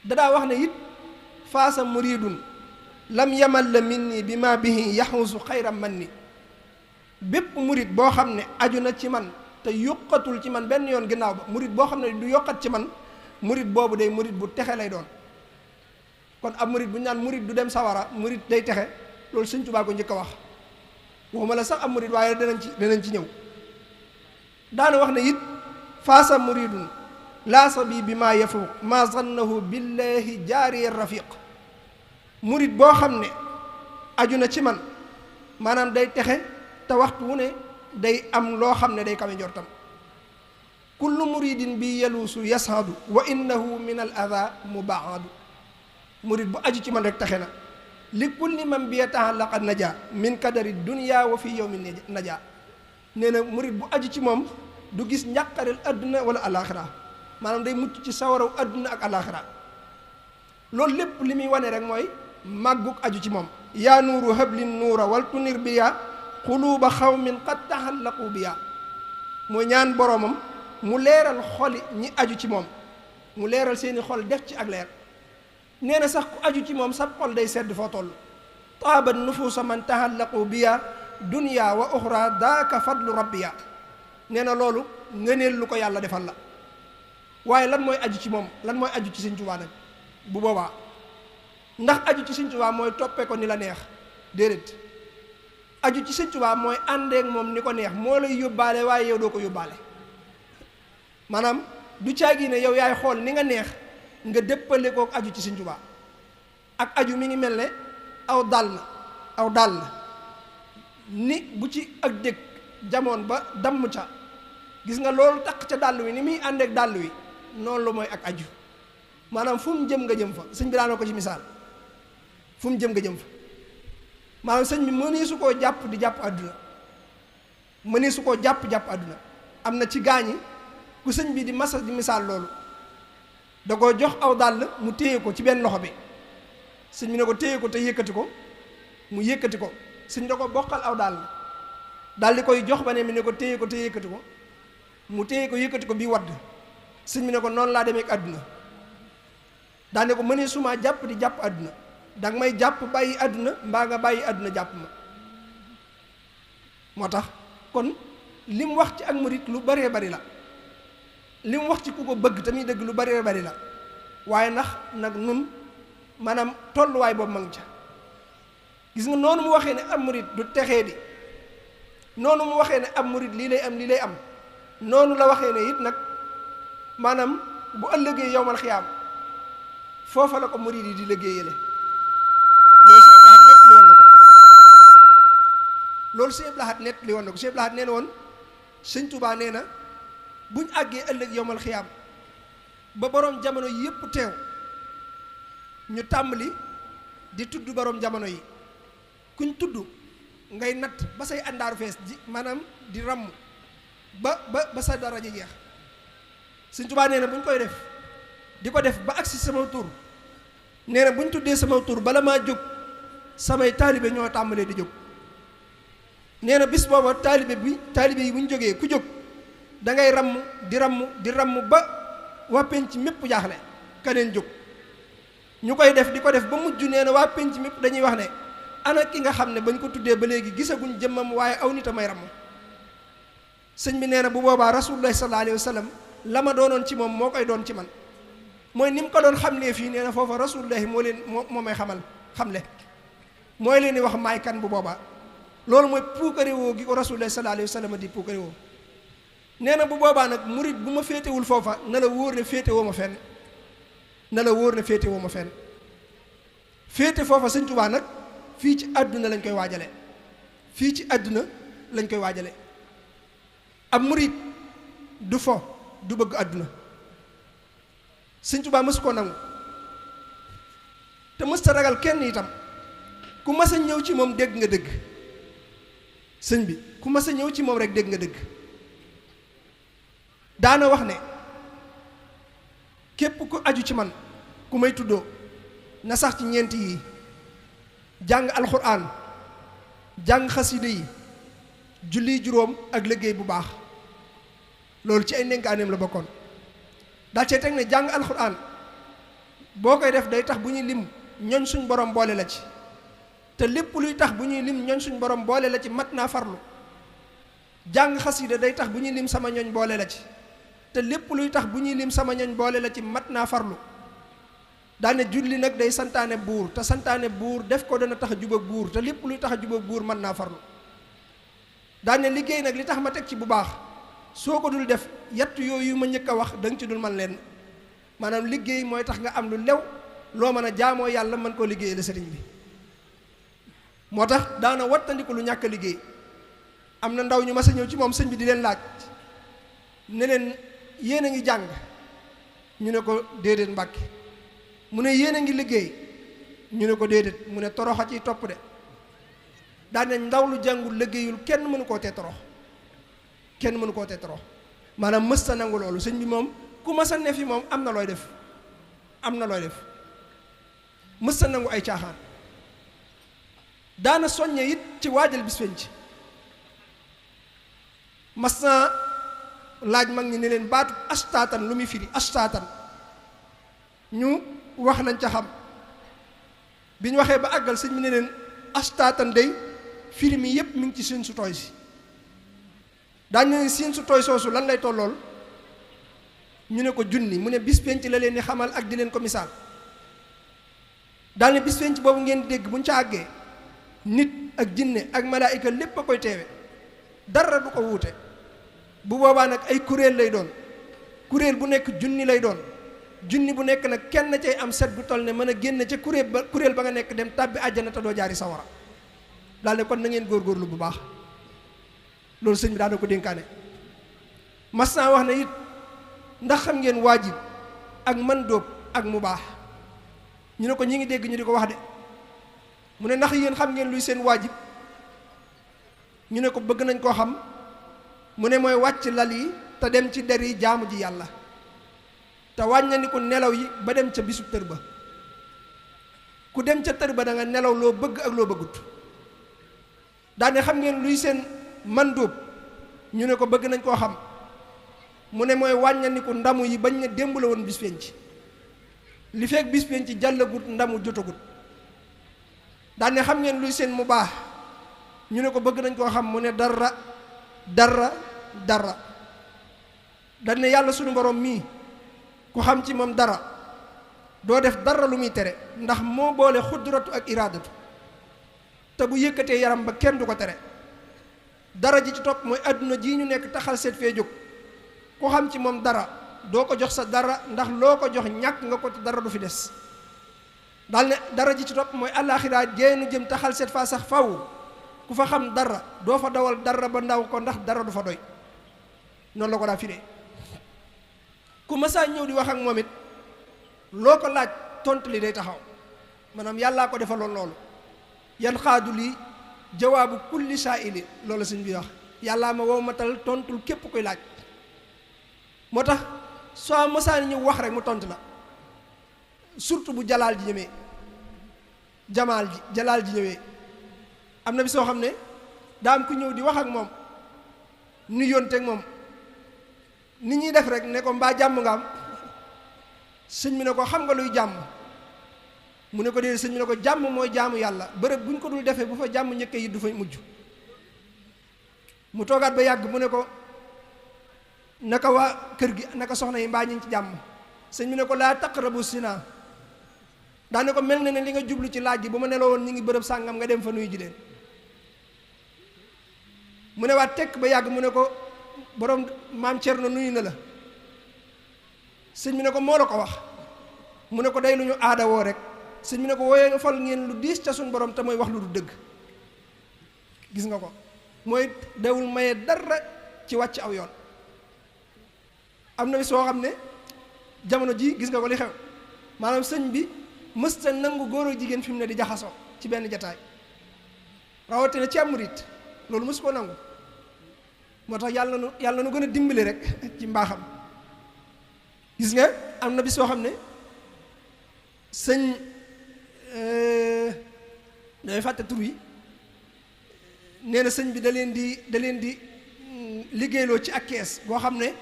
dadaa wax ne it faasa muridun lam yamal la minni bi ma bihi yaxuusu xayram man ni bépp murid boo xam ne aju na ci man te yokkatul ci man benn yoon ginnaaw ba murid boo xam ne du yokkat ci man murid boobu day murid bu texe lay doon kon ab murid bu ñu naan murid du dem sawara murid day texe loolu sëñ Tuubaa ko njëkk a wax waxuma la sax ab murid waaye danañ ci ñëw daana wax ne it faasa muridun laasa bi maa yafuuq maa zannahu billahi jaari rafiq murid boo xam ne aju na ci man maanaam day texe te waxtu wu ne day am loo xam ne day kawe njortam kullu muridin bi yaluusu yasadu wa innahu min al ada mubaadu murid bu aju ci man rek texe na li kulli man bi yatahallaqa naja min kadari dunya wa fi yawmi naja nee na murid bu aju ci moom du gis njàqareel adduna wala alaxira maanaam day mucc ci sawaraw adduna ak alaxira loolu lépp li muy wane rek mooy màggug aju ci moom yaa nuuru hablin nuura wal tunir biya xuluuba xawmin qad taxallaqu biya mooy ñaan boroomam mu leeral xoli ñi aju ci moom mu leeral seeni xol def ci ak leer nee na sax ku aju ci moom sab xol day sedd foo toll taabat nufuusa man taxallaqu biya dunya wa uxra daaka fadlu rabbiya nee na loolu ngëneel lu ko yàlla defal la waaye lan mooy aju ci moom lan mooy aju ci Sëñ Tuubaa nag bu boobaa ndax aju ci Sëñ Tuubaa mooy toppee ko ni la neex déedéet aju ci Sëñ Tuubaa mooy àndeek moom ni ko neex moo lay yóbbaale waaye yow doo ko yóbbaale maanaam du caagi ne yow yaay xool ni nga neex nga dëppale kook aju ci Sëñ Tuubaa ak aju mi ngi mel ne aw dàll ni bu ci ak dëkk jamoon ba damm ca gis nga loolu takk ca dàll wi ni muy àndeek dàll wi noonu la mooy ak aju maanaam fu mu jëm nga jëm fa sëñ bi daanoo ko ci misaal fu mu jëm nga jëm fa maanaam sëñ bi mënee su koo jàpp di jàpp àdduna mënee su koo jàpp àdduna am na ci gaañi ku sëñ bi di masa di misaal loolu da ko jox aw dàll mu téye ko ci benn loxo bi sëñ bi ne ko téye ko te yëkkati ko mu yëkkati ko sëñ da ko bokkal aw dàll di koy jox ba ne mi ne ko téye ko te yëkkati ko mu téye ko yëkkati ko bii wadd sëñ bi ne ko noonu laa demee ak àdduna daane ko mënee suma jàpp di jàpp àdduna danga may jàpp bàyyi àdduna mbaa nga bàyyi àdduna jàpp ma moo tax kon li mu wax ci ak murit lu baree bari la li mu wax ci ku ko bëgg tamit dëgg lu baree bari la waaye ndax nag nun maanaam tolluwaay boobu ma ngi ca gis nga noonu mu waxee ne am murid du texee di noonu mu waxee ne am murid lii lay am noonu la waxee ne it nag maanaam bu ëllëgee yowmal xiyaam foofa la ko murid yi di liggéeyale loolu Sëñ Abdou Lahad nett li woon na ko Sëñ Abdou Lahad nee na woon Sëñ Tuubaa nee na buñ àggee ëllëg yowmal xiyaam ba boroom jamono yépp teew ñu tàmbali di tudd boroom jamono yi kuñ tudd ngay natt ba say àndaaru fees ji maanaam di ràmm ba sa dara ji jeex Sëñ Tuubaa nee na buñ koy def di ko def ba agsi sama tur nee na buñ tuddee sama tur bala maa jóg samay taalibe ñoo tàmbalee di jóg nee na bis booba taalibe yi bu ñu jógee ku jóg da ngay di ramm ba waa penc mépp jaaxle keneen jóg ñu koy def di ko def ba mujj nee na waa penc mépp dañuy wax ne ana ki nga xam ne bañ ko tuddee ba léegi gisaguñ jëmmam waaye aw nit a may ramm sëñ bi nee na bu boobaa rasulullah sallallahu alayhi wa sallam la ma doonoon ci moom moo koy doon ci man mooy ni mu ko doon xamlee fii nee na foofa rasulullah moo may xamle mooy leen di wax maay kan bu boobaa loolu mooy puukare woo gi ko rasulullah sallallahu alayhi wa sallam di puukare woo nee na bu boobaa nag murit bu ma féetewul foofa na la wóor ne féete woo ma fenn féete foofa Sëñ Tuubaa nag fii ci àdduna lañ koy waajale ab murit du fo du bëgg àdduna Sëñ Tuubaa mësu koo nangu te mës ta ragal kenn itam ku mas a ñëw ci moom dégg nga dëgg sëñ bi ku mas a ñëw ci moom rek dégg nga dëgg daana wax ne képp ku aju ci man ku may tuddoo na sax ci ñeent yi jàng alxuraan jàng xasida yi julli juróom ak liggéey bu baax loolu ci ay ndénkaaneem la bokkoon daa cee teg ne jàng alxuraan boo koy def day tax bu ñuy lim ñooñ suñ borom boole la ci te lépp luy tax bu ñuy lim ñooñ suñ borom boole la ci mat naa farlu jàng xasida day tax bu ñuy lim sama ñooñ boole la ci te lépp luy tax bu ñuy lim sama ñooñ boole la ci mat naa farlu daane julli nag day santaane buur te santaane buur def ko dana tax a jubag buur te lépp luy tax a jubag buur mën naa farlu daane liggéey nag li tax ma teg ci bu baax soo ko dul def yatt yooyu ma njëkk a wax da nga ci dul man leen maanaam liggéey mooy tax nga am lu lew loo mën a jaamoo yàlla mën koo liggéey la sëriñ bi moo tax daana wattandiku lu ñàkk a liggéey am na ndaw ñu mas a ñëw ci moom sëñ bi di leen laaj ne leen yéen a ngi jàng ñu ne ko déedéet Mbàkke mu ne yéen a ngi liggéey ñu ne ko déedéet mu ne toroxa ciy topp de daane ndaw lu jàngul liggéeyul kenn mënu koo tee torox maanaam mës ta nangu loolu sëñ bi moom ku mas a ne fi moom am na looy def mës ta nangu ay caaxaan daana soññe it ci waajal bis penc mas na laaj mag ñi ne leen baatu astaatan lu muy firi astaatan ñu wax lañ ca xam bi ñu waxee ba àggal sëñ bi ne leen astaatan day firi mi yépp mi ngi ci siin su tooy si daañu ne siin su tooy soosu lan lay tollool ñu ne ko junni mu ne bis penc la leen di xamal ak di leen ko misaal daal ne bis penc boobu ngeen dégg bu ñu ca àggee nit ak jinne ak malaayika lépp a koy teewe dara du ko wuute bu boobaa nag ay kuréel lay doon kuréel bu nekk junni lay doon junni bu nekk nag kenn cay am set bu toll ne mën a génn ca kuréel ba nga nekk dem tàbbi àjjana te doo jaari sawara daal ne kon na ngeen góorgóorlu bu baax loolu sëñ bi daana ko dénkaane mas naa wax ne it ndax xam ngeen waajib ak man dóob ak mu baax ñu ne ko ñi ngi dégg ñu di ko wax de mu ne ndax yéen xam ngeen luy seen waajib ñu ne ko bëgg nañ koo xam mu ne mooy wàcc lal yi te dem ci der yi jaamu ji yàlla te wàññandiku nelaw yi ba dem ca bisu tër ba ku dem ca tër ba da nga nelaw loo bëgg ak loo bëggut daane xam ngeen luy seen mandóob ñu ne ko bëgg nañ koo xam mu ne mooy wàññandiku ndamu yi bañ ne démb la woon bis penc li fekk bis penc jàllagut ndamu jotagut daane xam ngeen luy seen mu baax ñu ne ko bëgg nañ koo xam mu ne dara dañ yàlla sunu borom mii ku xam ci moom dara doo def dara lu muy tere ndax moo boole xudratu ak iraadatu te bu yëkkatee yaram ba kenn du ko tere. dara ji ci topp mooy àdduna ji ñu nekk taxal seet fee jóg ku xam ci moom dara doo ko jox sa dara ndax loo ko jox ñàkk nga ko te dara du fi des. daal ne dara ji ci topp mooy àllaaxira jeenu jëm taxal seet faa sax faw ku fa xam dara doo fa dawal dara ba ndaw ko ndax dara du fa doy. noonu la ko daa firee ku masaa ñëw di wax ak moom it loo ko laaj tontu li day taxaw maanaam yàllaa ko defaloon loolu. yan xaadu lii jawaabu kulli saa'ili loolu la sëñ bi wax yàllaa ma wow matal tontul képp koy laaj. moo tax soo masaa ñëw wax rek mu tontu la surtout bu jalaal ji ñëwee jalaal ji ñëwee. am na bi soo xam ne daa am ku ñëw di wax ak moom nu yónteeg moom nit ñuy def rek ne ko mbaa jàmm nga am sëñ bi ne ko xam nga luy jàmm mu ne ko déedéet sëñ bi ne ko jàmm mooy jaamu yàlla bërëb bu ñu ko dul defee bu fa jàmm ñëkkee yi du fa mujj. mu toogaat ba yàgg mu ne ko naka waa kër gi naka soxna yi mbaa ñu ngi ci jàmm sëñ bi ne ko laa taqrabu zina daane ko mel na ne li nga jublu ci laaj gi bu ma neloo woon ñu ngi bërëb sàngam nga dem fa nuyu ji leen. mu ne waat tekk ba yàgg mu ne ko borom maam Cerno nuyu na la sëñ bi ne ko moo la ko wax mu ne ko day lu ñu aada woo rek sëñ bi ne ko wooyee nga fal ngeen lu diis ca suñ borom te mooy wax lu du dëgg. gis nga ko mooy dawul maye dara ci wàcc aw yoon. am na bi soo xam ne jamono ji gis nga ko li xew maanaam sëñ bi mësta nangu góor ak jigéen fi mu ne di jaxasoo ci benn jataay rawatina ci am murit loolu mësu koo nangu. moo tax yàlla nu gën a dimbali rek ci mbaaxam. gis nga am na bis soo xam ne sëñ damay fàtte tur wi nee na sëñ bi da leen di liggéeyloo ci ak kees boo xam ne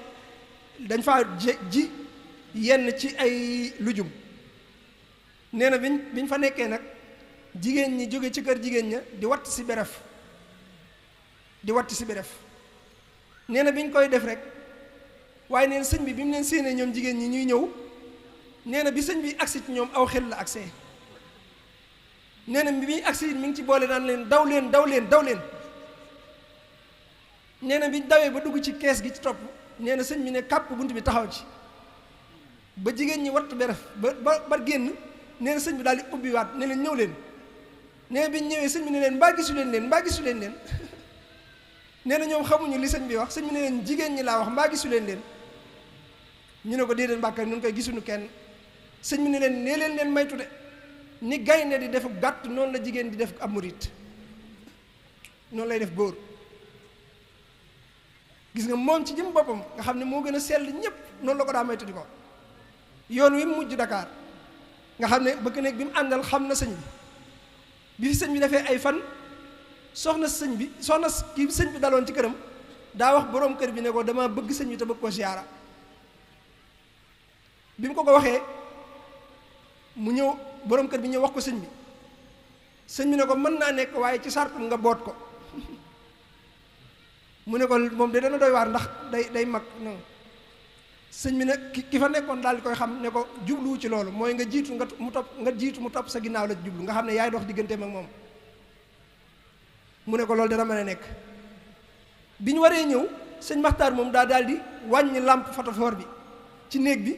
dañ faa ji yenn ci ay lujum. nee na biñ fa nekkee nag jigéen ñi jóge ci kër jigéen ña di watt si beref nee na biñ koy def rek waaye neen sëñ bi mu leen séenee ñoom jigéen ñi ñuy ñëw nee na bi sëñ bi agsi ci ñoom aw xel la agsee. nee na bi muy agsi mi ngi ci boole daan leen daw leen nee na biñ dawee ba dugg ci kees gi ci topp nee na sëñ bi ne kàpp bunt bi taxaw ci ba jigéen ñi watt beref ba génn. nee na sëñ bi daal di ubbiwaat ne leen ñëw leen nee na bi ñu ñëwee sëñ bi ne leen mbaa gisu leen nee na ñoom xamuñu li sëñ bi wax sëñ bi ne leen jigéen ñi laa wax mbaa gisu leen ñu ne ko déedéet Mbàkke nun koy gisuñu kenn sëñ bi ne leen nee leen maytu de ni gaynde di def gàtt noonu la jigéen di def ab murit noonu lay def góor. gis nga moom ci jëm boppam nga xam ne moo gën a sell ñépp noonu la ko daa maytu di ko yoon wi mu mujj Dakar nga xam ne bëgg nekk bi mu àndal xam na sëñ bi fi sëñ bi defee ay fan soxna sëñ bi daloon ci këram daa wax boroom kër bi ne ko dama bëgg sëñ bi te bëgg ko siyaara. bi mu ko waxee mu ñëw boroom kër bi ñëw wax ko sëñ bi ne ko mën naa nekk waaye ci sartum nga boot ko mu ne ko moom de dana doy waar ndax day mag non sëñ bi nag ki fa nekkoon daal di koy xam ne ko jubluwu ci loolu mooy nga jiitu mu topp sa ginnaaw la jublu nga xam ne yaay dox digganteem ak moom. mu ne ko loolu dana mën a nekk. bi ñu waree ñëw sëñ Maxtaar moom daal di wàññi làmp photophore bi ci néeg bi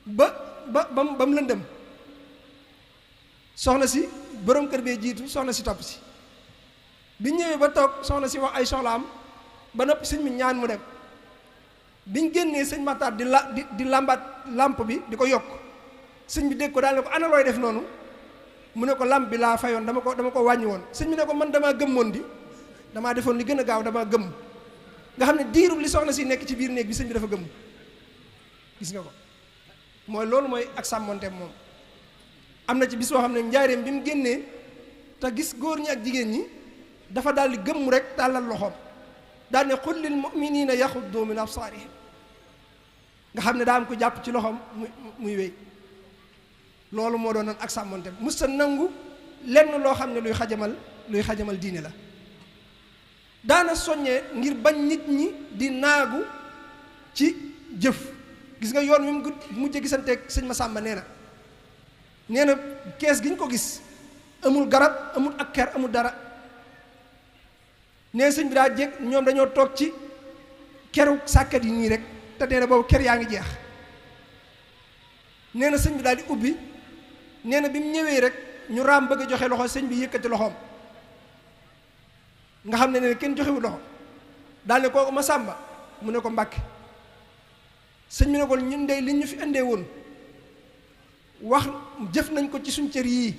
ba mu lëndëm soxna si borom kër bee jiitu soxna si topp si. bi ñu ñëwee ba toog soxna si wax ay soxlaam ba noppi sëñ bi ñaan mu dem. biñ génnee sëñ Maxtaar di làmbaat làmp bi di ko yokk sëñ bi dégg ko daal ne ko ana looy def noonu mu ne ko làmp bi laa fayoon dama ko wàññi woon sëñ bi ne ko man damaa gëmmoon damaa defoon li gën a gaaw damaa gëmm nga xam ne diirub li soxna si nekk ci biir néeg bi sëñ bi dafa gëmm. gis nga ko mooy loolu mooy ak sàmmonteem moom. am na ci bis boo xam ne njaareem bi mu génnee te gis góor ñi ak jigéen ñi dafa daal di gëmm rek tàllal loxoom daal ne qul lil mu'minina yaxuddu min absaarihim nga xam ne daa am ko jàpp ci loxoom muy wéy. loolu moo doon ak sàmmonte mus sa nangu lenn loo xam ne luy xajamal diine la. daana soññee ngir bañ nit ñi di naagu ci jëf. gis nga yoon wi mu mujj gisanteeg sëñ Masamba nee na kees gi ñu ko gis amul garab amul ak ker amul dara. nee sëñ bi daa jekk ñoom dañoo toog ci keru sàkket yi nii rek te nee na boobu ker yaa ngi jeex. nee na sëñ bi daal di ubbi, nee na bi mu ñëwee rek ñu raam bëgg a joxe loxo, sëñ bi yëkkati loxoom nga xam ne ne kenn joxewul loxo daal ne kooku ma sàmba mu ne ko Mbàkke. sëñ bi ne ko ñun de li ñu fi indee woon wax jëf nañ ko ci suñ cër yii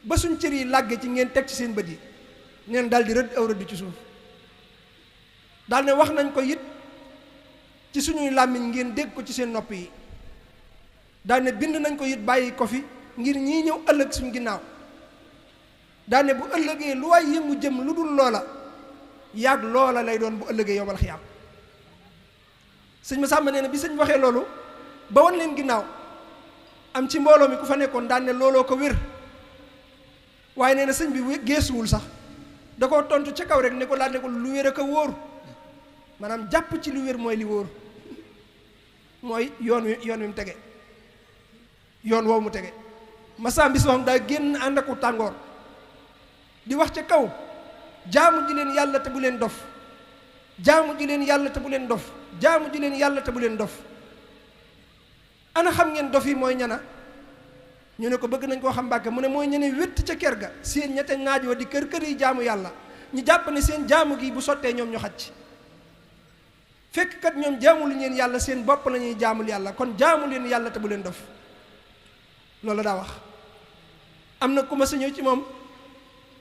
ba suñ cër yi làgge ci ngeen teg ci seen bët yi. neen daal di rëdd aw rëdd ci suuf daal ne wax nañ ko it ci suñuy làmmiñ ngeen dégg ko ci seen nopp yi. daal ne bind nañ ko it bàyyi ko fi ngir ñii ñëw ëllëg suñ ginnaaw. daal ne bu ëllëgee lu waay yëngu jëm lu dul loola yàgg loola lay doon bu ëllëgee yowmal xiyaam. sëñ Masamba nee na bi sëñ waxee loolu ba wan leen ginnaaw am ci mbooloo mi ku fa nekkoon daan ne looloo ko wér. waaye nee na sëñ bi geesuwul sax da koo tontu ca kaw rek ne ko laaj ne ko lu wér ak a wóor, maanaam jàpp ci lu wér mooy li wóor, mooy yoon wi mu tege, yoon woowu mu tege. Masamba bis waxam daa génn ànd aku tàngoor di wax ca kaw jaamu ji leen yàlla te bu leen dof, jaamu ji leen yàlla te bu leen dof, jaamu ji leen yàlla te bu leen dof. ana xam ngeen dof yi mooy ñana? ñu ne ko bëgg nañ koo xam Mbàkke. mu ne mooy ñene wétt ca kër ga seen ñette naaj wa di kër kër yi jaamu yàlla, ñu jàpp ne seen jaamu gi bu sottee ñoom ñu xacc. fekk kat ñoom jaamu lu ngeen yàlla seen bopp la ñuy jaamul yàlla, kon jaamu leen yàlla te bu leen dof. loolu daa wax. am na ku ma sa ñëw ci moom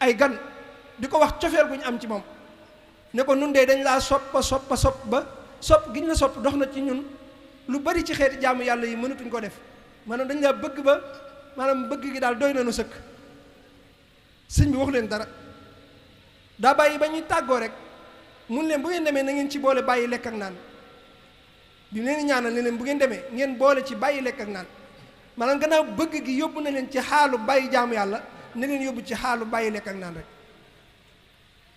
ay gan di ko wax cofeel gu ñu am ci moom ne ko nun de dañ laa sopp ba sopp gi ñu la sopp dox na ci ñun lu bari ci xeeti jaamu yàlla yi mënatuñ ko def, maanaam dañ laa bëgg ba maanaam bëgg gi daal doy na nu sëkk. sëñ bi waxu leen dara daa bàyyi ba ñuy tàggoo rek mun leen bu ngeen demee na ngeen ci boole bàyyi lekk ak naan. bi leen di ñaanal ne leen bu ngeen demee ngeen boole ci bàyyi lekk ak naan, maanaam gannaaw bëgg gi yóbbu na leen ci xaalu bàyyi jaamu yàlla ne leen yóbbu ci xaalu bàyyi lekk ak naan rek.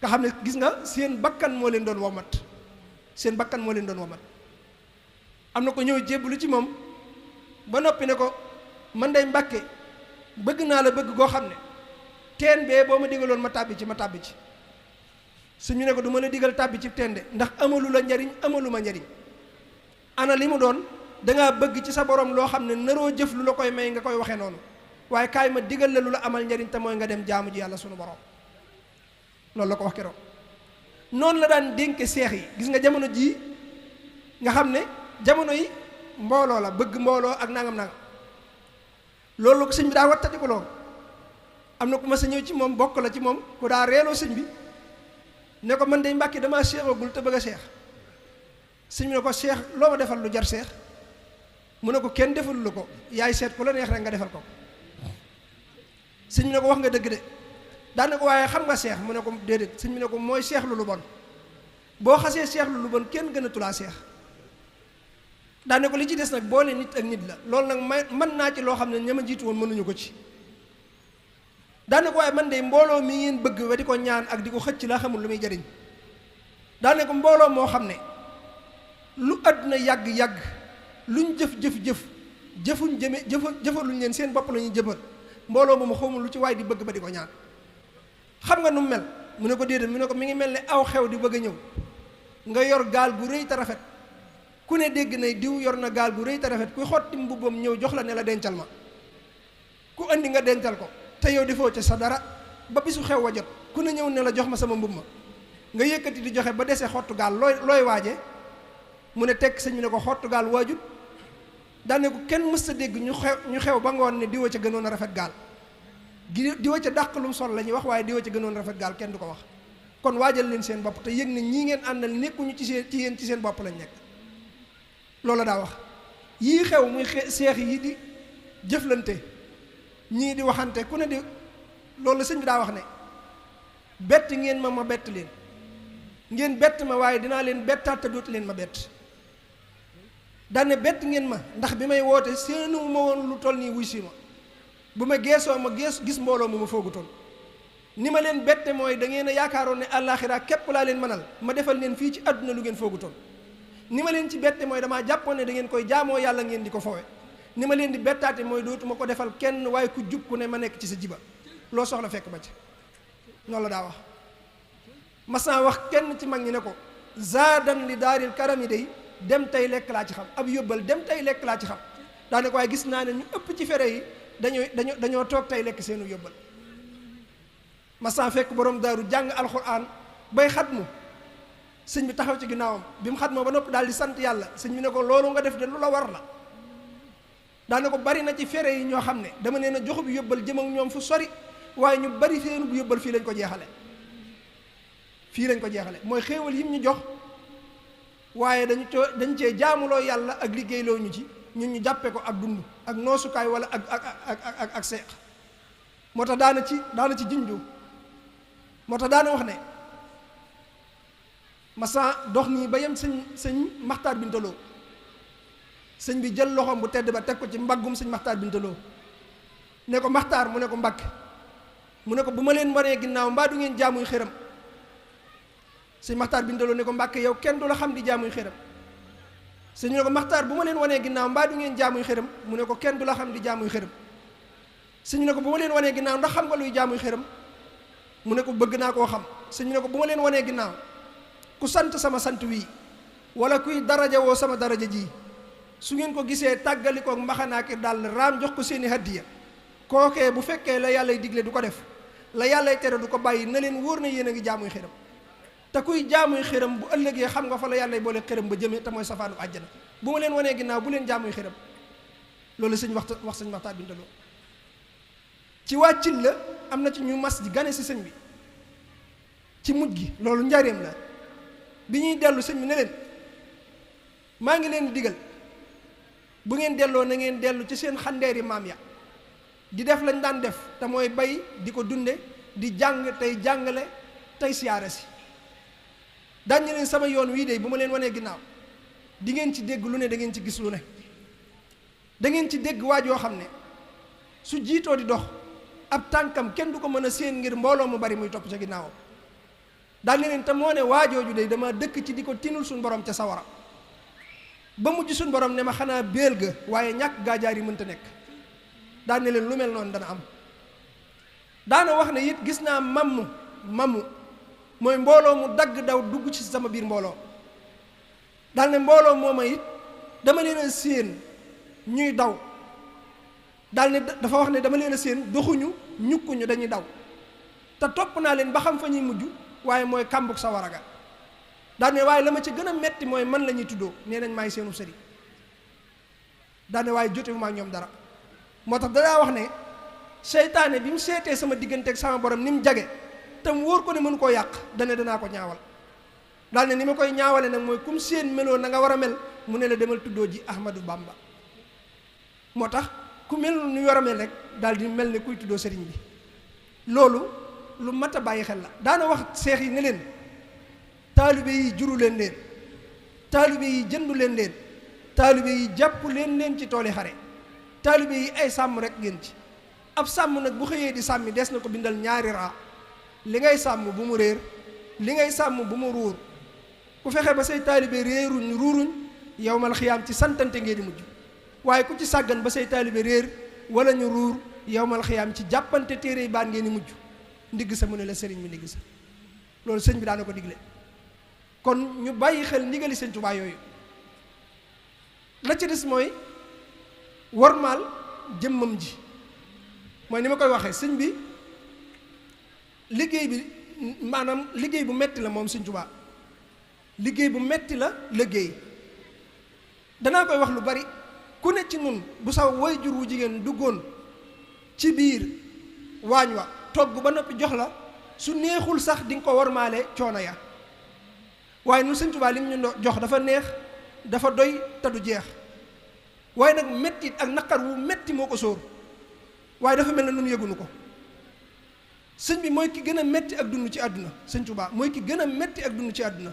nga xam ne gis nga seen bakkan moo leen doon womat, seen bakkan moo leen doon womat. am na ko ñëw jébbalu ci moom ba noppi ne ko man day Mbàkke bëgg naa la bëgg goo xam ne teen bee boo ma digaloon ma tàbbi ci ma tàbbi ci. suñu ne ko du ma la digal tàbbi ci teen de ndax amalu la njariñ amalu ma njariñ. ana li mu doon dangaa bëgg ci sa borom loo xam ne naroo jëf lu la koy may nga koy waxee noonu, waaye kaay ma digal la lu la amal njariñ te mooy nga dem jaamu ji yàlla sunu borom. loolu la ko wax keroog. noonu la daan dénke seex yi. gis nga jamono jii nga xam ne jamono yi mbooloo la, bëgg mbooloo ak nangam loolu ko sëñ bi daa wattati ko loolu. am na ku ma sa ñëw ci moom bokk la ci moom ku daa reeloo sëñ bi ne ko man de Mbàkke damaa seexagul te bëgg a seex. sëñ bi ne ko seex loo ma defal lu jar seex? mu ne ko kenn defalul la ko, yaay seet ku la neex rek nga defal ko. sëñ bi ne ko wax nga dëgg de. daan ne ko waaye xam nga seex? mu ne ko déedéet. sëñ bi ne ko mooy seexlu lu bon. boo xasee seexlu lu bon kenn gën a tulaa seex. daan ne ko li ci des nag boole nit ak nit la, loolu nag mën naa ci loo xam ne ña ma jiitu woon mënuñu ko ci. daan ne ko waaye man de mbooloo mi ngeen bëgg ba di ko ñaan ak di ko xëcc laa xamul lu muy jariñ. daan ne ko mbooloo moo xam ne lu àdduna yàgg-yàgg luñ jëfaluñ leen seen bopp la ñuy jëfal, mbooloo moomu xawma lu ci waay di bëgg ba di ko ñaan. xam nga nu mu mel? mu ne ko déedéet. mu ne ko mi ngi mel ne aw xew di bëgg a ñëw nga yor gaal gu rëy te rafet, ku ne dégg na diw yor na gaal gu rëy te rafet, kuy xotti mbubbam ñëw jox la ne la dencal ma, ku andi nga dencal ko te yow defoo ca sa dara ba bisu xew wa jot ku ne ñëw ne la jox ma sama mbub ma nga yëkkati di joxe ba desee xottu gaal looy waaje? mu ne tekk sëñ bi ne ko xottu gaal waajut. daane ko kenn mës a dégg ñu xew ba ngoon ne diwa ca gënoon a rafet gaal, diwa ca dàq lum sol la ñuy wax, waaye diwa ca gënoon a rafet gaal kenn du ko wax. kon waajal leen seen bopp te yëg ne ñii ngeen àndal nekkuñu ci yéen ci seen bopp lañ nekk. loolu daa wax yii xew muy seex yi di jëflante, ñii di waxante ku ne di loolu la sëñ bi daa wax ne bett ngeen ma bett leen, ngeen bett ma waaye dinaa leen bettaat te dootu leen ma bett. daane bett ngeen ma ndax bi may woote seenu ma woon lu toll nii wuy si ma, bu ma geesoo ma gis mbooloo mu ma foogutoon. ni ma leen bette mooy da ngeen a yaakaaroon ne àllaaxira képp laa leen mënal, ma defal leen fii ci àdduna lu ngeen foogutoon. ni ma leen ci bette mooy damaa jàppoon ne da ngeen koy jaamoo yàlla ngeen di ko fowe. ni ma leen di bettaate mooy dootuma ko defal kenn waaye ku jub ku ne ma nekk ci sa jiba. loo soxla fekk ba ci loolu la daa wax. mas naa wax kenn ci mag ñi ne ko zaadan li daaril karami day dem tey lekk laa ci xam, ab yóbbal dem tey lekk laa ci xam. daane ko waaye gis naa ne ñu ëpp ci fere yi dañoo toog tey lekk seenu yóbbal. mas naa fekk borom daaru jàng alxuraan bay xatmu sëñ bi taxaw ci ginnaawam bi mu xatmoo ba noppi daal di sant yàlla. sëñ bi ne ko loolu nga def de lu la war la. daane ko bari na ci fere yi ñoo xam ne dama nee na joxu bu yóbbal jëm ak ñoom fu sori, waaye ñu bari seenu bu yóbbal fii lañ ko jeexale. fii lañ ko jeexale mooy xéewal yim ñu jox, waaye dañ cee jaamuloo yàlla ak liggéeyloo ñu ci ñun ñu jàppe ko ak dund ak noosukaay wala ak seex. moo tax daana ci jinju, moo tax daana wax ne masa dox nii ba yem sëñ Maxtaar Bintaloo, sëñ bi jël loxoom bu tedd ba teg ko ci mbaggum sëñ Maxtaar Bintaloo ne ko Maxtaar, mu ne ko Mbàkke, mu ne ko bu ma leen wanee ginnaaw mbaa du ngeen jaamuy xëram. sëñ Maxtaar Bintaloo ne ko Mbàkke yow kenn du la xam di jaamuy xëram. sëñ ne ko Maxtaar, bu ma leen wanee ginnaaw mbaa du ngeen jaamuy xëram, mu ne ko kenn du la xam di jaamuy xëram. sëñ ne ko bu ma leen wanee ginnaaw ndax xam nga luy jaamuy xëram, mu ne ko bëgg naa koo xam. sëñ ne ko bu ma leen wanee ginnaaw ku sant sama sant wii wala kuy daraja woo sama daraja ji, su ngeen ko gisee tàggalikook mbaxanaaki daal raam jox ko seeni hadiya, kookee bu fekkee la yàllay digle du ko def, la yàllay tere du ko bàyyi, na leen wóor na yéen a ngi jaamuy xëram. te kuy jaamuy xëram bu ëllëgee xam nga fa la yàllay boole xëram ba jëmee te mooy safaanu àjjana. bu ma leen wanee ginnaaw bu leen jaamuy xëram. loolu sëñ wax sëñ Maxtaar Bintaloo. ci wàccil la am na ci ñu mas di gane si sëñ bi ci mujj gi, loolu njaareem la. bi ñuy dellu sëñ bi ne leen maa ngi leen digal bu ngeen delloo na ngeen dellu ci seen xandeeri maam ya di def lañ daan def, te mooy bay di ko dunde, di jàng tey jàngale tey siyaare si. daañu leen sama yoon wii de bu ma leen wanee ginnaaw di ngeen ci dégg lu ne, da ngeen ci gis lu ne. da ngeen ci dégg waaj yoo xam ne su jiitoo di dox ab tànkam kenn du ko mën a séen ngir mbooloo mu bari muy topp ca ginnaawam. daal leen te moo ne waajooju de dama dëkk ci di ko tinul suñ borom ca sawara ba mujj suñ borom ne ma xanaa béel ga, waaye ñàkk gaajaar yi mënta nekk. daal ne leen lu mel noonu dana am. daana wax ne it gis naa mamu mooy mbooloo mu dagg daw dugg ci sama biir mbooloo. daal ne mbooloo mooma it dama leen a séen ñuy daw. daal ne dafa wax ne dama leen a séen doxuñu ñukkuñu dañuy daw te topp naa leen ba xam fa ñuy mujj, waaye mooy kàmbug sa waraga. daal ne waaye la ma ci gën a metti mooy man la ñuy tuddoo, nee nañ maay seenu sëriñ. daal ne waaye jotewu maa ñoom dara. moo tax danaa wax ne seytaane bi mu seetee sama digganteeg sama borom ni mu jage te mu wóor ko ne mënu koo yàq, dane danaa ko ñaawal. daal ne ni ma koy ñaawale nag mooy kum seen meloo na nga war a mel, mu ne la demal tuddoo ji Ahmadou Bamba. moo tax ku mel nu war a mel rek daal di mel ne kuy tuddoo sëriñ bi. loolu lu mat a bàyyi xel la. daana wax seex yi ne leen taalibe yi juru leen taalibe yi jëndu leen taalibe yi jàpp leen ci tooli xare, taalibe yi ay sàmm rek ngeen ci. ab sàmm nag bu xëyee di sàmmi des na ko bindal ñaari raa, li ngay sàmm bu mu réer, li ngay sàmm bu mu ruur. ku fexe ba say taalibe réeruñ ruuruñ, yawmal xiyaam ci santante ngeen di mujj. waaye ku ci sàggan ba say taalibe réer wala ñu ruur, yawmal xiyaam ci jàppante téere yi baan ngeen di mujj. ndigg sa mu ne la sëriñ bi ndigg sa. loolu sëñ bi daana ko digle. kon ñu bàyyi xel ndigali sëñ Tuubaa yooyu. la ci des mooy wormaal jëmmam ji. mooy ni ma koy waxee sëñ bi liggéey bi maanaam liggéey bu metti la moom sëñ Tuubaa. liggéey bu metti la liggéey. danaa koy wax lu bari. ku ne ci nun bu saw waajur wu jigéen duggoon ci biir waañ wa togg ba noppi jox la, su neexul sax di nga ko wormaale coono ya. waaye nun sëñ Tuubaa li mu ñu jox dafa neex, dafa doy te du jeex. waaye nag mettit ak naqar wu metti moo ko sóor, waaye dafa mel ne nun yëgunu ko. sëñ bi mooy ki gën a metti ak dund ci àdduna. sëñ Tuubaa mooy ki gën a metti ak dund ci àdduna.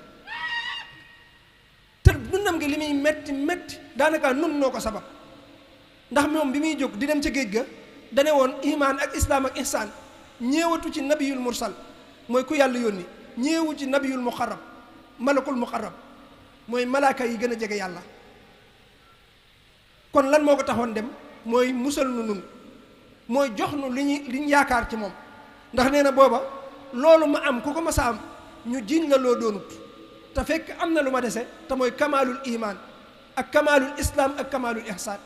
te dundam gi li muy metti daanaka nun noo ko sabab. ndax moom bi muy jóg di dem ca géej ga dane woon imaan ak islaam ak ihsaan ñeewatu ci nabiyul mursal, mooy ku yàlla yónni, ñeewu ci nabiyul muqarrab, malakul muqarrab, mooy malaaka yi gën a jege yàlla. kon lan moo ko taxoon dem mooy musal nu nun, mooy jox nu li ñu yaakaar ci moom. ndax nee na booba loolu ma am ku ko mas a am ñu jiiñ la loo doonut te fekk am na lu ma dese te mooy kamaalul iman ak kamaalul islam ak kamaalul ihsaan.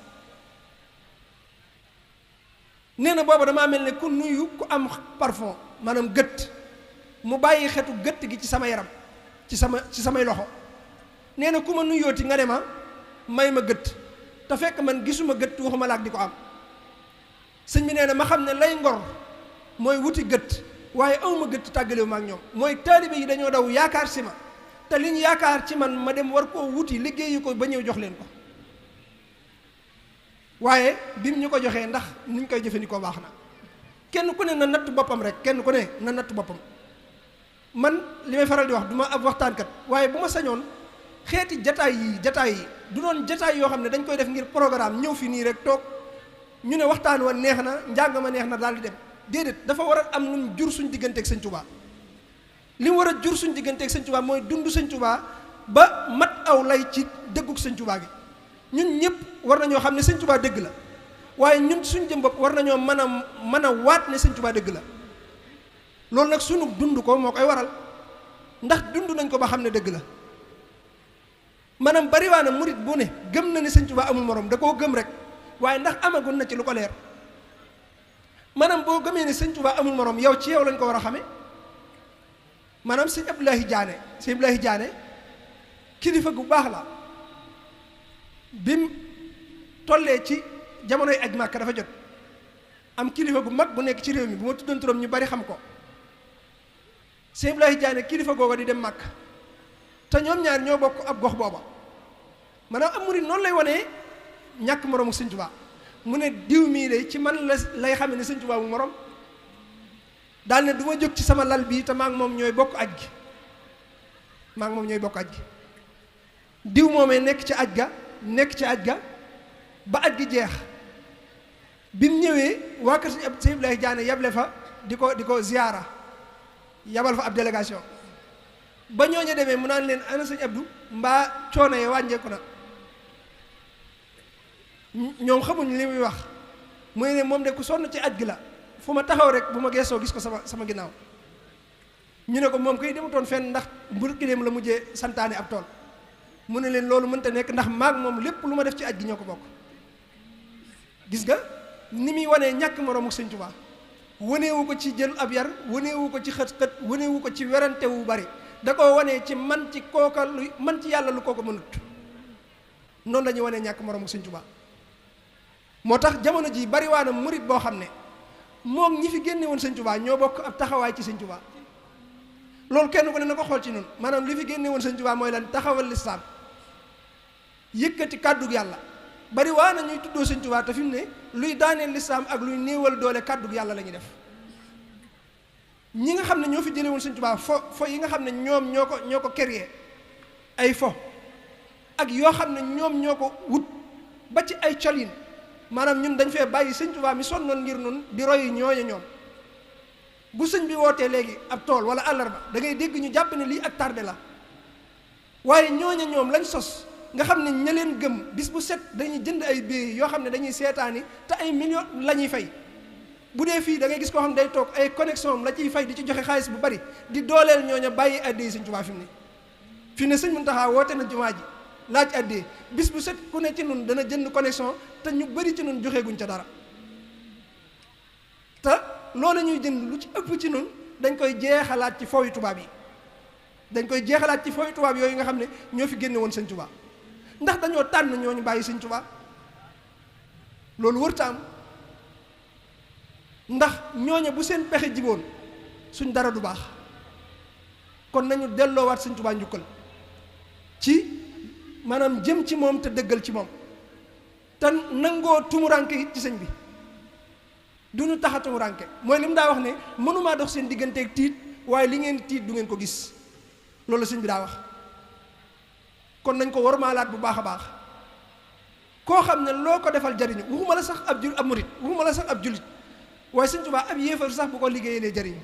nee na booba damaa mel ne ku nuyu ku am parfum maanaam gët mu bàyyi xetu gët gi ci sama yaram ci samay loxo. nee na ku ma nuyooti nga ne ma may ma gët te fekk man gisuma gët waxuma laak di ko am. sëñ bi nee na ma xam ne lay ngor mooy wuti gët waaye awma gët tàggalewu ma ak ñoom mooy taalibe yi dañoo daw yaakaar si ma te li ñu yaakaar ci man ma dem war koo wuti liggéeyi ko ba ñëw jox leen ko waaye bi mu ñu ko joxee ndax ni ñu koy jëfandikoo baax na. kenn ku ne na natt boppam rek kenn ku ne na natt boppam. man li may faral di wax du ma ab waxtaankat waaye bu ma sañoon xeeti jataay yi du doon jataay yoo xam ne dañ koy def ngir programme ñëw fi nii rek toog ñu ne waxtaan wa neex na njàng ma neex na daal di dem déedéet dafa war a am lu mu jur suñ digganteeg sëñ Tuubaa. li mu war a jur suñ digganteeg sëñ Tuubaa mooy dund sëñ Tuubaa ba mat aw lay ci dëggug sëñ Tuubaa gi. ñun ñëpp war nañoo xam ne sëñ Tuubaa dëgg la waaye ñun suñ jëm bopp war nañoo mën a waat ne sëñ Tuubaa dëgg la. loolu nag sunu dund ko moo koy waral ndax dund nañ ko ba xam ne dëgg la maanaam bariwaana murit bu ne gëm na ne sëñ Tuubaa amul morom da koo gëm rek waaye ndax amagun na ci lu ko leer. maanaam boo gëmee ne sëñ Tuubaa amul morom yow ci yow lañ ko war a xamee maanaam sëñ Abdoulaye Diané kilifa gu baax la bim tollee ci jamonoy aj Màkka dafa jot am kilifa gu mag bu nekk ci réew mi bu ma tuddoon turam ñu bari xam ko. sëñ Abdoulaye Diané kilifa googa di dem Màkka te ñoom ñaar ñoo bokk ab gox booba maanaam am murid noonu lay wanee ñàkk moroomu sëñ Tuubaa mu ne diw mii de ci man lay xame ne sëñ Tuubaa mu morom daal ne du ma jóg ci sama lal bii te maa ngi moom ñooy bokk aj gi diw moomee nekk ci aj ga ba aj gi jeex bi mu ñëwee waa kër sëñ Abdoulaye Diané yable fa di ko ziyaara yabal fa ab délégation ba ñooñu demee mu naan leen ana sëñ Abdou mbaa coono yi wàññeeku na ñoom xamuñ li muy wax muy ne moom de ku sonn ci aj gi la fu ma taxaw rek bu ma geesoo gis ko sama ginnaaw ñu ne ko moom koy demutoon fenn ndax Burkineem la mujjee santaane ab tool mu ne leen loolu mënta nekk ndax maag moom lépp lu ma def ci aj gi ñoo ko bokk. gis nga ni muy wanee ñàkk moroomu sëñ Tuubaa waneewu ko ci jël ab yar waneewu ko ci xët-xët waneewu ko ci werante wu bari da ko wanee ci man ci kooka lu man ci yàlla lu kooka mënut noonu la ñuy wanee ñàkk moroomu sëñ Tuubaa. moo tax jamono ji bari waa na murit boo xam ne moom ñi fi génne woon sëñ Tuubaa ñoo bokk ab taxawaay ci sëñ Tuubaa loolu kenn ku ne na ko xool ci noonu maanaam li fi génne woon sëñ Tuubaa mooy lan taxawal lislaam yëkkati kàddug yàlla bari waa na ñuy tuddoo sëñ Tuubaa te fi mu ne luy daaneel lislaam ak luy néewal doole kàddug yàlla la ñuy def ñi nga xam ne ñoo fi jële woon sëñ Tuubaa fo yi nga xam ne ñoom ñoo ko créé ay fo ak yoo xam ne ñoom ñoo ko wut ba ci ay colin maanaam ñun dañ fee bàyyi sëñ Tuubaa mi sonnoon ngir nun di roy ñooñu ñoom bu sëñ bi wootee léegi ab tool wala àllarba da ngay dégg ñu jàpp ne lii ak tardé la waaye ñooñu ñoom lañ sos nga xam ne ña leen gëm bis bu set dañuy jënd ay billets yoo xam ne dañuy seetaani te ay millions la ñuy fay bu dee fii da ngay gis koo xam ne day toog ay connexion am la ciy fay di ci joxe xaalis bu bari di dooleel ñooña bàyyi addee sëñ Tuubaa fi mu ne sëñ Muntaxa woote na jumaa ji laaj addee bis bu set ku ne ci nun dana jënd connexion te ñu bari ci nun joxeeguñ ca dara te loolu ñuy jënd lu ci ëpp ci nun dañ koy jeexalaat ci fooyu tubaab yi yooyu nga xam ne ñoo fi génne woon sëñ Tuubaa ndax dañoo tànn ñooñu bàyyi sëñ Tuubaa loolu wërta am ndax ñooñu bu seen pexe jiboon suñ dara du baax kon nañu delloowaat sëñ Tuubaa njukkal ci maanaam jëm ci moom te dëggal ci moom te nangoo tumuranke it ci sëñ bi du ñu tax a tumuranke mooy li mu daa wax ne mënumaa dox seen digganteeg tiit waaye li ngeen tiit du ngeen ko gis loolu sëñ bi daa wax kon nañ ko warmaalaat bu baax a baax koo xam ne loo ko defal jariñu waxuma la sax ab murit waxuma la sax ab jullit waaye sëñ Tuubaa ab yéefar sax bu ko liggéeyee lay jariñu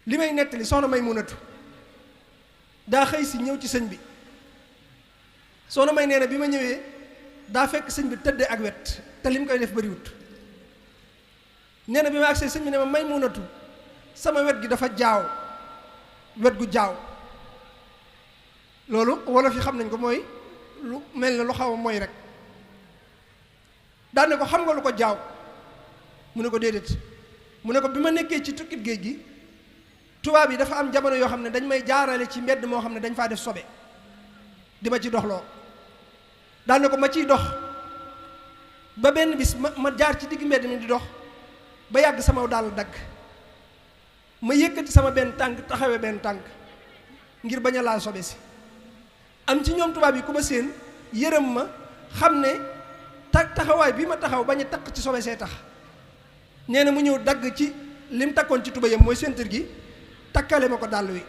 li may nettali soxna may munatu daa xëy si ñëw ci sëñ bi soxna may nee na bi ma ñëwee daa fekk sëñ bi tëddee ak wet te li mu koy def bariwut nee na bi ma agsee sëñ bi ne ma Maymunatu sama wet gi dafa jaaw wet gu jaaw loolu wolof yi xam nañ ko mooy lu mel ne lu xaw a mooy rek daan ne ko xam nga lu ko jaaw mu ne ko déedéet mu ne ko bi ma nekkee ci tukkib géej gi tubaab yi dafa am jamono yoo xam ne dañ may jaarale ci mbedd moo xam ne dañ faa def sobe di ma ci doxloo daan ne ko ma ciy dox ba benn bis ma jaar ci digg mbedd mi di dox ba yàgg sama daal dagg ma yëkkati sama benn tànk taxawee benn tànk ngir bañ a laal sobe si am ci ñoom tubaab yi ku ma séen yërëm ma xam ne taxawaay bi ma taxaw bañ a takk ci sobe see tax nee na mu ñëw dagg ci lim takkoon ci tubayam mooy ceinture gi takkale ma ko dàll wi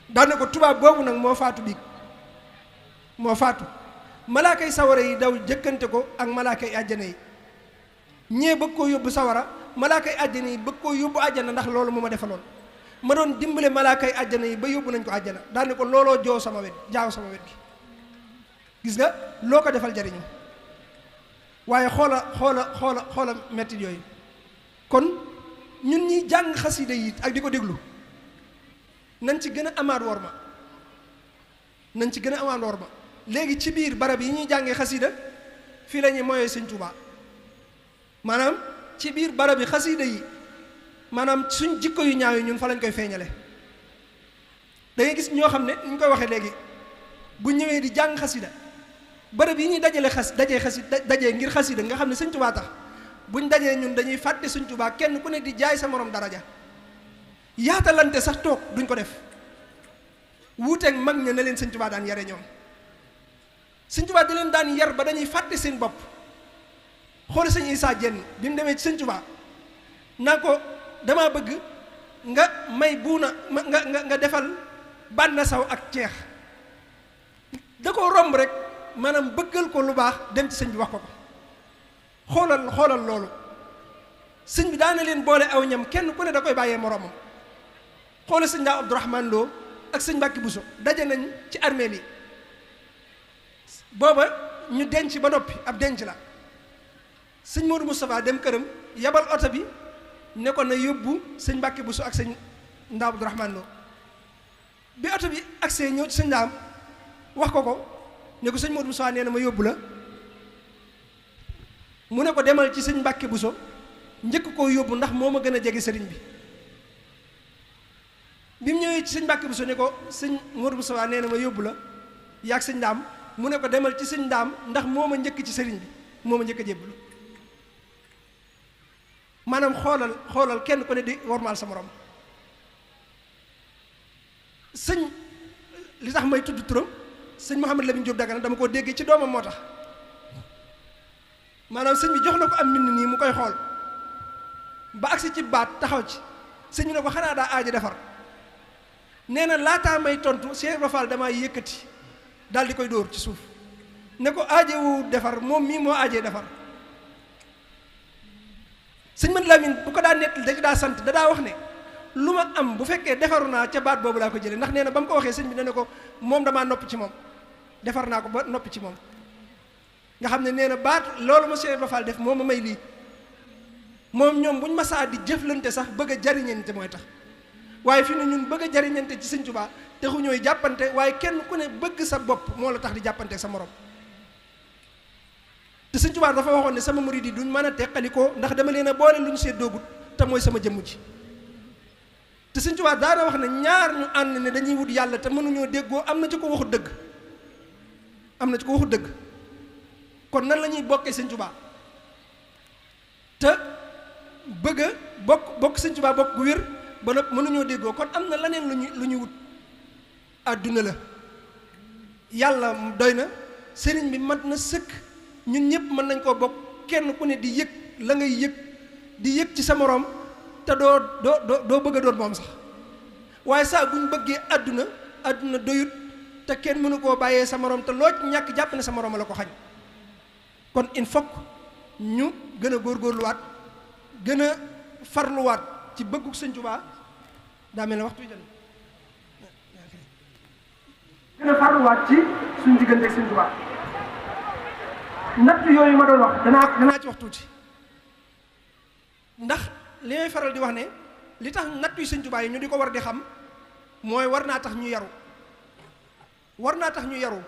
daan na ko tubaab boobu nag moo faatu biig moo faatu malaakay sawara yi daw jëkkante ko ak malaakay àjjana yi ñee bëgg koo yóbbu sawara malaakay àjjana yi bëgg koo yóbbu àjjana ndax loolu mu ma defaloon ma doon dimbale malaakay àjjana yi ba yóbbu nañ ko àjjana daan na ko looloo jaaw sama wet gi gis nga loo ko defal jariñu waaye xoola mettit yooyu kon ñun ñi jàng xasida yi ak di ko déglu nañ ci gën a amaat worma nañ ci gën a amaat worma léegi ci biir barab yi ñuy jàngee xasida fii la ñuy moyee Sëñ Tuubaa maanaam ci biir barab yi xasida yi maanaam suñ jikko yu ñaaw yi ñun fa lañ koy feeñale da ngay gis ñoo xam ne ñu koy waxee léegi bu ñëwee di jàng xasida barab yi ñuy dajee ngir xasida nga xam ne Sëñ Tuubaa tax buñ dajee ñun dañuy fàtte Sëñ Tuubaa kenn ku ne di jaay sa morom daraja yaatalante sax toog duñ ko def wuuteeg mag ña ne leen Sëñ Tuubaa daan yare ñoom Sëñ Tuubaa di leen daan yar ba dañuy fàtte seen bopp xool Sëñ Isaa Jenn bi mu demee ci Sëñ Tuubaa naa ko dama bëgg nga may buuna nga defal bànna saw ak ceex da ko romb rek maanaam bëggal ko lu baax dem ci sëñ bi wax ko xoolal loolu sëñ bi daana leen boole aw ñam kenn ku ne da koy bàyyee moroomam xoolal sëñ daa Abdourahmane Lo ak sëñ Mbàkke Buso daje nañ ci armeel yi booba ñu denc ba noppi ab denc la sëñ Modou Moustapha dem këram yabal oto bi ne ko na yóbbu sëñ Mbàkke Buso ak sëñ ndaa Abdourahmane Lo bi oto bi agsee ñëw ci sëñ ndaam wax ko ne ko sëñ Modou Moustapha nee na ma yóbbu la mu ne ko demal ci sëñ Mbàkke Buso njëkk koo yóbbu ndax moo ma gën a jege sëriñ bi mu ñëwee ci sëñ Mbàkke Buso ne ko sëñ Modou Moustapha nee na ma yóbbu la yaag sëñ ndaam mu ne ko demal ci sëñ ndaam ndax moo ma njëkk ci sëriñ bi moo ma njëkk a jébbalu maanaam xoolal kenn ku ne di wormaal sa morom sëñ li tax may tudd turam sëñ Mouhamed Lamine Diop Dagana dama koo déggee ci doomam moo tax maanaam sëñ bi jox na ko am mbind nii mu koy xool ba agsi ci baat taxaw ci sëñ bi ne ko xanaa daa aaja defar nee na laataa may tontu Cheikh Ibra Fall damaa yëkkati daal di koy dóor ci suuf ne ko aajewu defar moom mii moo aajee defar sëñ Mouhamed Lamine bu ko daa nettali da ci daa sant da daa wax ne lu ma am bu fekkee defaru naa ca baat boobu laa ko jëlee ndax nee na ba mu ko waxee sëñ bi dana ko moom damaa noppi ci moom defar naa ko ba noppi ci moom nga xam ne nee na baat loolu ma Cheikh Ibra Fall def moo ma may lii moom ñoom buñ masaa di jëflante sax bëgg a jariñante mooy tax waaye fi ne ñun bëgg a jariñante ci Sëñ Tuubaa texu ñooy jàppante waaye kenn ku ne bëgg sa bopp moo la tax di jàppante ak sa morom te Sëñ Tuubaa dafa waxoon ne sama murid yi duñ mën a teqalikoo ndax dama leen a boole lu ñu seet doogut te mooy sama jëmm ji te Sëñ Tuubaa daana wax ne ñaar ñu ànd ne dañuy wut yàlla te mënuñoo déggoo am na ci ko waxut dëgg am na ci ko waxut dëgg kon nan la ñuy bokkee Sëñ Tuubaa te bëgg a bokk Sëñ Tuubaa bokk gu wér ba nag mënuñoo déggoo kon am na leneen lu ñuy wut àdduna la yàlla doy na sëriñ bi mat na sëkk ñun ñëpp mën nañ koo bokk kenn ku ne di yëg la ngay yëg di yëg ci sa moroom te doo bëgg a doon moom sax waaye saa bu ñu bëggee àdduna doyut te kenn mënu koo bàyyee sa moroom te loo ci ñàkk jàpp ne sa moroom la ko xañ kon il faut ñu gën a góorgóorluwaat gën a farluwaat ci bëggug Sëñ Tuubaa daa mel ne waxtu wi gën a farluwaat ci suñu diggante ak Sëñ Tuubaa natt yooyu ma doon wax danaa ci wax tuuti ndax li may faral di wax ne li tax nattu Sëñ Tuubaa yi ñu di ko war di xam mooy war naa tax ñu yaru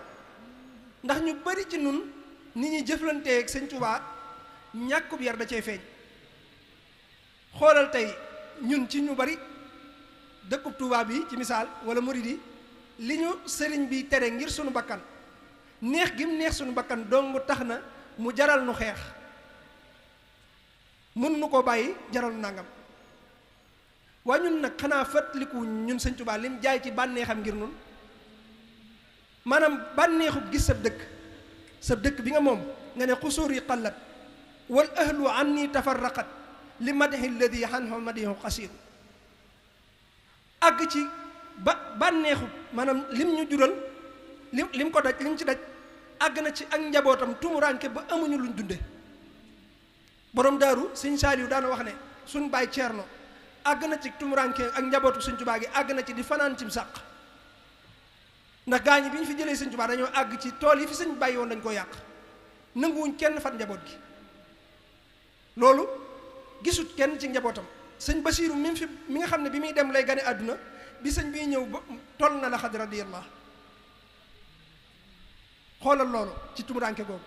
ndax ñu bari ci nun ni ñuy jëflanteeg Sëñ Tuubaa ñàkkub yar da cee feeñ. xoolal tey ñun ci ñu bari dëkkub Tuubaa bi ci misaal wala murid yi li ñu sëriñ bi tere ngir sunu bakkan neex gi mu neex sunu bakkan dong tax na mu jaral nu xeex mën nu ko bàyyi jaral nu nangam waaye ñun nag xanaa fàttaliku ñun Sëñ Tuubaa lim jaay ci bànneexam ngir nun maanaam bànneexu gis sa dëkk bi nga moom nga ne xusuur yi qallat wal ahlu anni tafarraqat li madhi alladi anhu madihu qasiir àgg ci bànneexu maanaam lim ñu jural lim ko daj lim ci daj àgg na ci ak njabootam tumuranke ba amuñu luñ dunde borom daaru Sëñ Saaliw daana wax ne suñ baay Ceerno àgg na ci tumuranke ak njabootu Sëñ Tuubaa gi àgg na ci di fanaan cim sàq ndax gaañi bi ñu fi jëlee Sëñ Tuubaa dañoo àgg ci tool yi fi sëñ bàyyi woon dañ ko yàq nanguwuñ kenn fat njaboot gi loolu gisut kenn ci njabootam sëñ Basiiru mi nga xam ne bi muy dem lay gane àdduna bi sëñ bi ñëw ba toll na la xad radiyallahu xoolal loolu ci tumuranke googu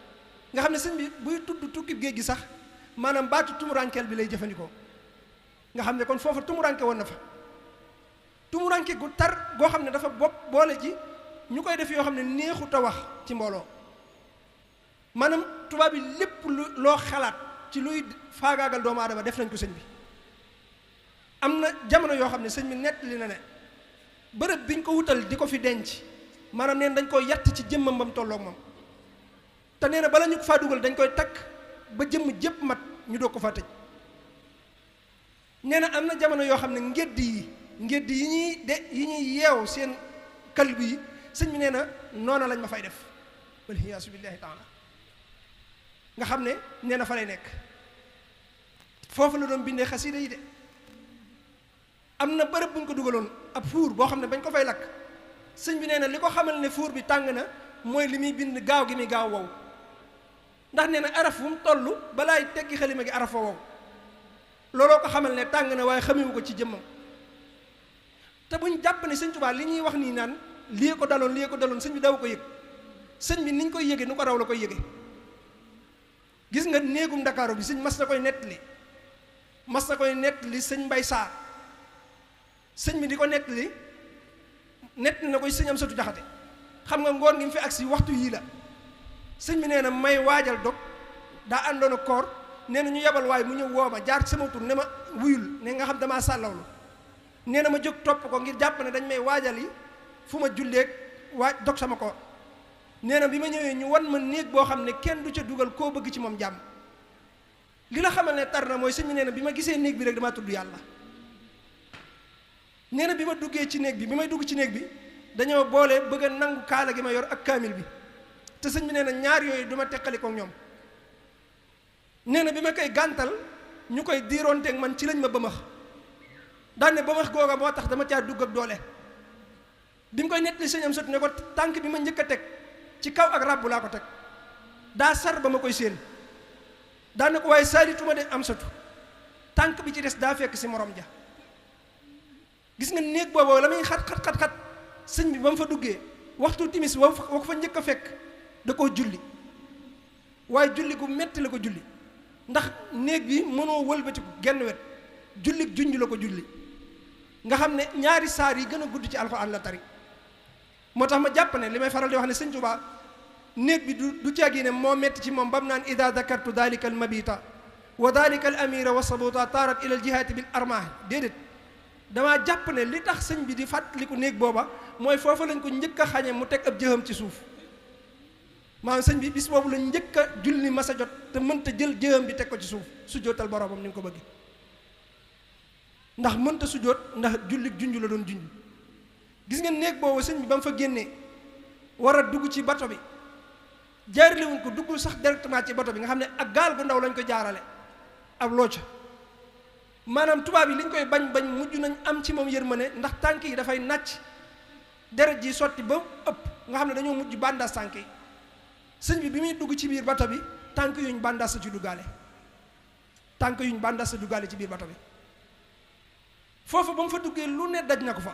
nga xam ne sëñ bi buy tudd tukki géej gi sax maanaam baatu tumurankeel bi lay jëfandikoo nga xam ne kon foofa tumuranke woon na fa tumuranke gu tar goo xam ne dafa boole ci ñu koy def yoo xam ne neexut a wax ci mbooloo maanaam tubaab yi lépp loo xalaat ci luy faagaagal doomu aadama def nañ ko sëñ bi am na jamono yoo xam ne sëñ bi nettali na ne bërëb biñ ko wutal di ko fi denc maanaam neen dañ koy yatt ci jëmmam bam tolloog moom te nee na bala ñu ko faa dugal dañ koy takk ba jëmm jépp mat ñu doog ko faa tëj nee na am na jamono yoo xam ne ngédd yi ñuy yeew seen kalb yi sëñ bi nee na noona lañ ma fay def waliyaasu billaahi taala nga xam ne nee na fa lay nekk foofu la doon bindee xasiida yi de am na bërëb bu ñu ko dugaloon ab fuur boo xam ne bañ ko fay lakk sëñ bi nee na li ko xamal ne fuur bi tàng na mooy li muy bind gaaw gi muy gaaw wow ndax nee na araf wu mu toll balaay teggi xalima gi araf wa wow looloo ko xamal ne tàng na waaye xamewu ko ci jëmmam te buñ jàpp ne Sëñ Tuubaa li ñuy wax nii naan lii ko daloon sëñ bi daw ko yëg sëñ bi niñ koy yëge nu ko raw la koy yëge gis nga néegum Ndakaaru bi sëñ mas na koy nettali sëñ Mbay Saar sëñ bi di ko nettali na koy sëñ Amsatu Jaxate xam nga ngoon ngi mu fi agsi waxtu yii la sëñ bi nee na may waajal dog daa àndoon ak koor nee na ñu yebal waaye mu ñëw woo ma jaar ci sama tur ne ma wuyul ne nga xam damaa sàllawlu nee na ma jóg topp ko ngir jàpp ne dañ may waajal yi fu ma julleeg dog sama koor nee na bi ma ñëwee ñu wan ma néeg boo xam ne kenn du ca dugal koo bëgg ci moom jàmm li la xamal ne tar na mooy sëñ bi nee na bi ma gisee néeg bi rek damaa tudd yàlla nee na bi ma duggee ci néeg bi may dugg ci néeg bi dañoo boole bëgg a nangu kaala gi ma yor ak kaamil bi te sëñ bi nee na ñaar yooyu du ma teqali ko ñoom nee na bi ma koy gàntal ñu koy diiroonteeg man ci lañ ma bëmax daan ne bëmax googa moo tax dama caa dugg ak doole bi mu koy nettali sëñ am sot ne ko tànk bi ma njëkk a teg ci kaw ak ràbbu laa ko teg daa sar ba ma koy séen daan ne ko waaye saalituma de am sotu tànk bi ci des daa fekk si morom ja gis nga néeg boobu la muy xat sëñ bi ba mu fa duggee waxtu timis wa ko fa njëkk a fekk da koo julli waaye julli gu metti la ko julli ndax néeg bi mënoo wëlbatiku genn wet julli junj la ko julli nga xam ne ñaari saar yi gën a gudd ci alxuraan la tari moo tax ma jàpp ne li may faral di wax ne sëñ Tuubaa néeg bi du caagi ne moo metti ci moom ba mu naan ida dakartu dalika al mabita wa dalika al amira wa sabuta taarat ila al jihaati bil armah déedéet damaa jàpp ne li tax sëñ bi di fàttaliku néeg booba mooy foofa lañ ko njëkk a xañe mu teg ab jëxam ci suuf maanaam sëñ bi bis boobu lañ njëkk a julli masa jot te mënta jël jëxam bi teg ko ci suuf sujjootal boroomam ni nga ko bëgg ndax mënta sujjoot ndax julli junj la doon junj gis nga néeg boobu sëñ bi ba mu fa génnee war a dugg ci bato bi jaarlewuñ ko duggul sax directement ci bato bi nga xam ne ak gaal gu ndaw lañ ko jaarale ab looca maanaam tubaab yi liñ koy bañ mujj nañ am ci moom yërmande ndax tànk yi dafay nàcc deret ji sotti ba ëpp nga xam ne dañoo mujj bandaas tànk yi sëñ bi muy dugg ci biir bato bi tànk yuñ bandaas sa ci duggaale tànk yuñ bandas sa duggaale ci biir bato bi. foofu ba mu fa duggee lu ne daj na ko fa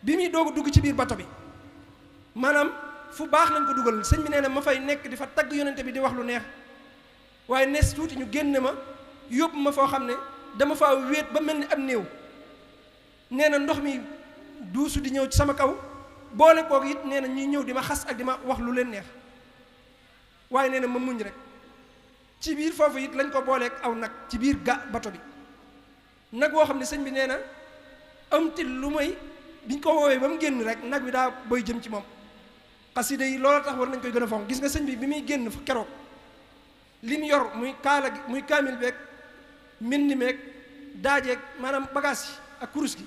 bi muy doog a dugg ci biir bato bi maanaam fu baax lañ ko dugal sëñ bi nee na ma fay nekk di fa tagg yonente bi di wax lu neex waaye nees tuuti ñu génne ma yóbbu ma foo xam ne dama faa wéet ba mel ni ab néew nee na ndox mi duusu di ñëw ci sama kaw boole koog it nee na ñuy ñëw di ma xas ak di ma wax lu leen neex waaye nee na ma muñ rek ci biir foofu it lañ ko booleeg aw nag ci biir bato bi nag woo xam ne sëñ bi nee na amtil lu may biñ ko woowee ba mu génn rek nag bi daa boy jëm ci moom xasida yi loolu tax war nañ koy gën a fonk gis nga sëñ bi muy génn fa keroog li mu yor muy kaala gi muy kaamil beeg mbind meeg daajeeg maanaam bagage yi ak kurus gi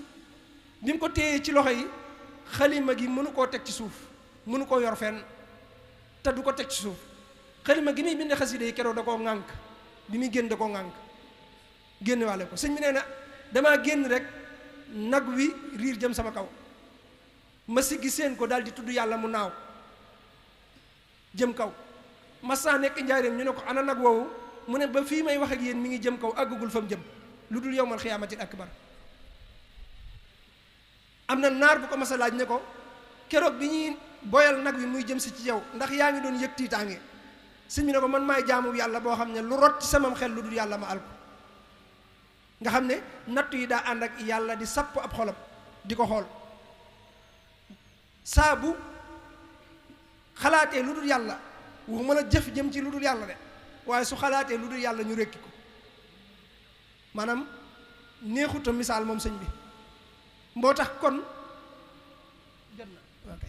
bi mu ko téyee ci loxo yi xalima gi mënu koo teg ci suuf mënu koo yor fenn te du ko teg ci suuf xalima gi muy bind xasida yi keroog da koo ŋànk bi muy génn da koo ŋànk génn waale ko sëñ bi nee na damaa génn rek nag wi riir jëm sama kaw ma siggi seen ko daal di tudd yàlla mu naaw jëm kaw massa nekk njaareem ñu ne ko ana nag woowu mu ne ba fii may wax ak yéen mi ngi jëm kaw àggagul fa mu jëm lu dul yowmal xiyaamatil akbar am na naar bu ko mas a laaj ne ko keroog bi ñuy boyal nag wi muy jëm si ci yow ndax yaa ngi doon yëg tiitaange sëñ bi ne ko man maay jaamu yàlla boo xam ne lu rot ci samam xel lu dul yàlla ma alko nga xam ne nattu yi daa ànd ak yàlla di sapp ab xolam di ko xool saa bu xalaatee lu dul yàlla waxuma la jëf jëm ci lu dul yàlla de waaye su xalaatee lu dul yàlla ñu rekki ko maanaam neexuta misaal moom sëñ bi moo tax kon jot na ok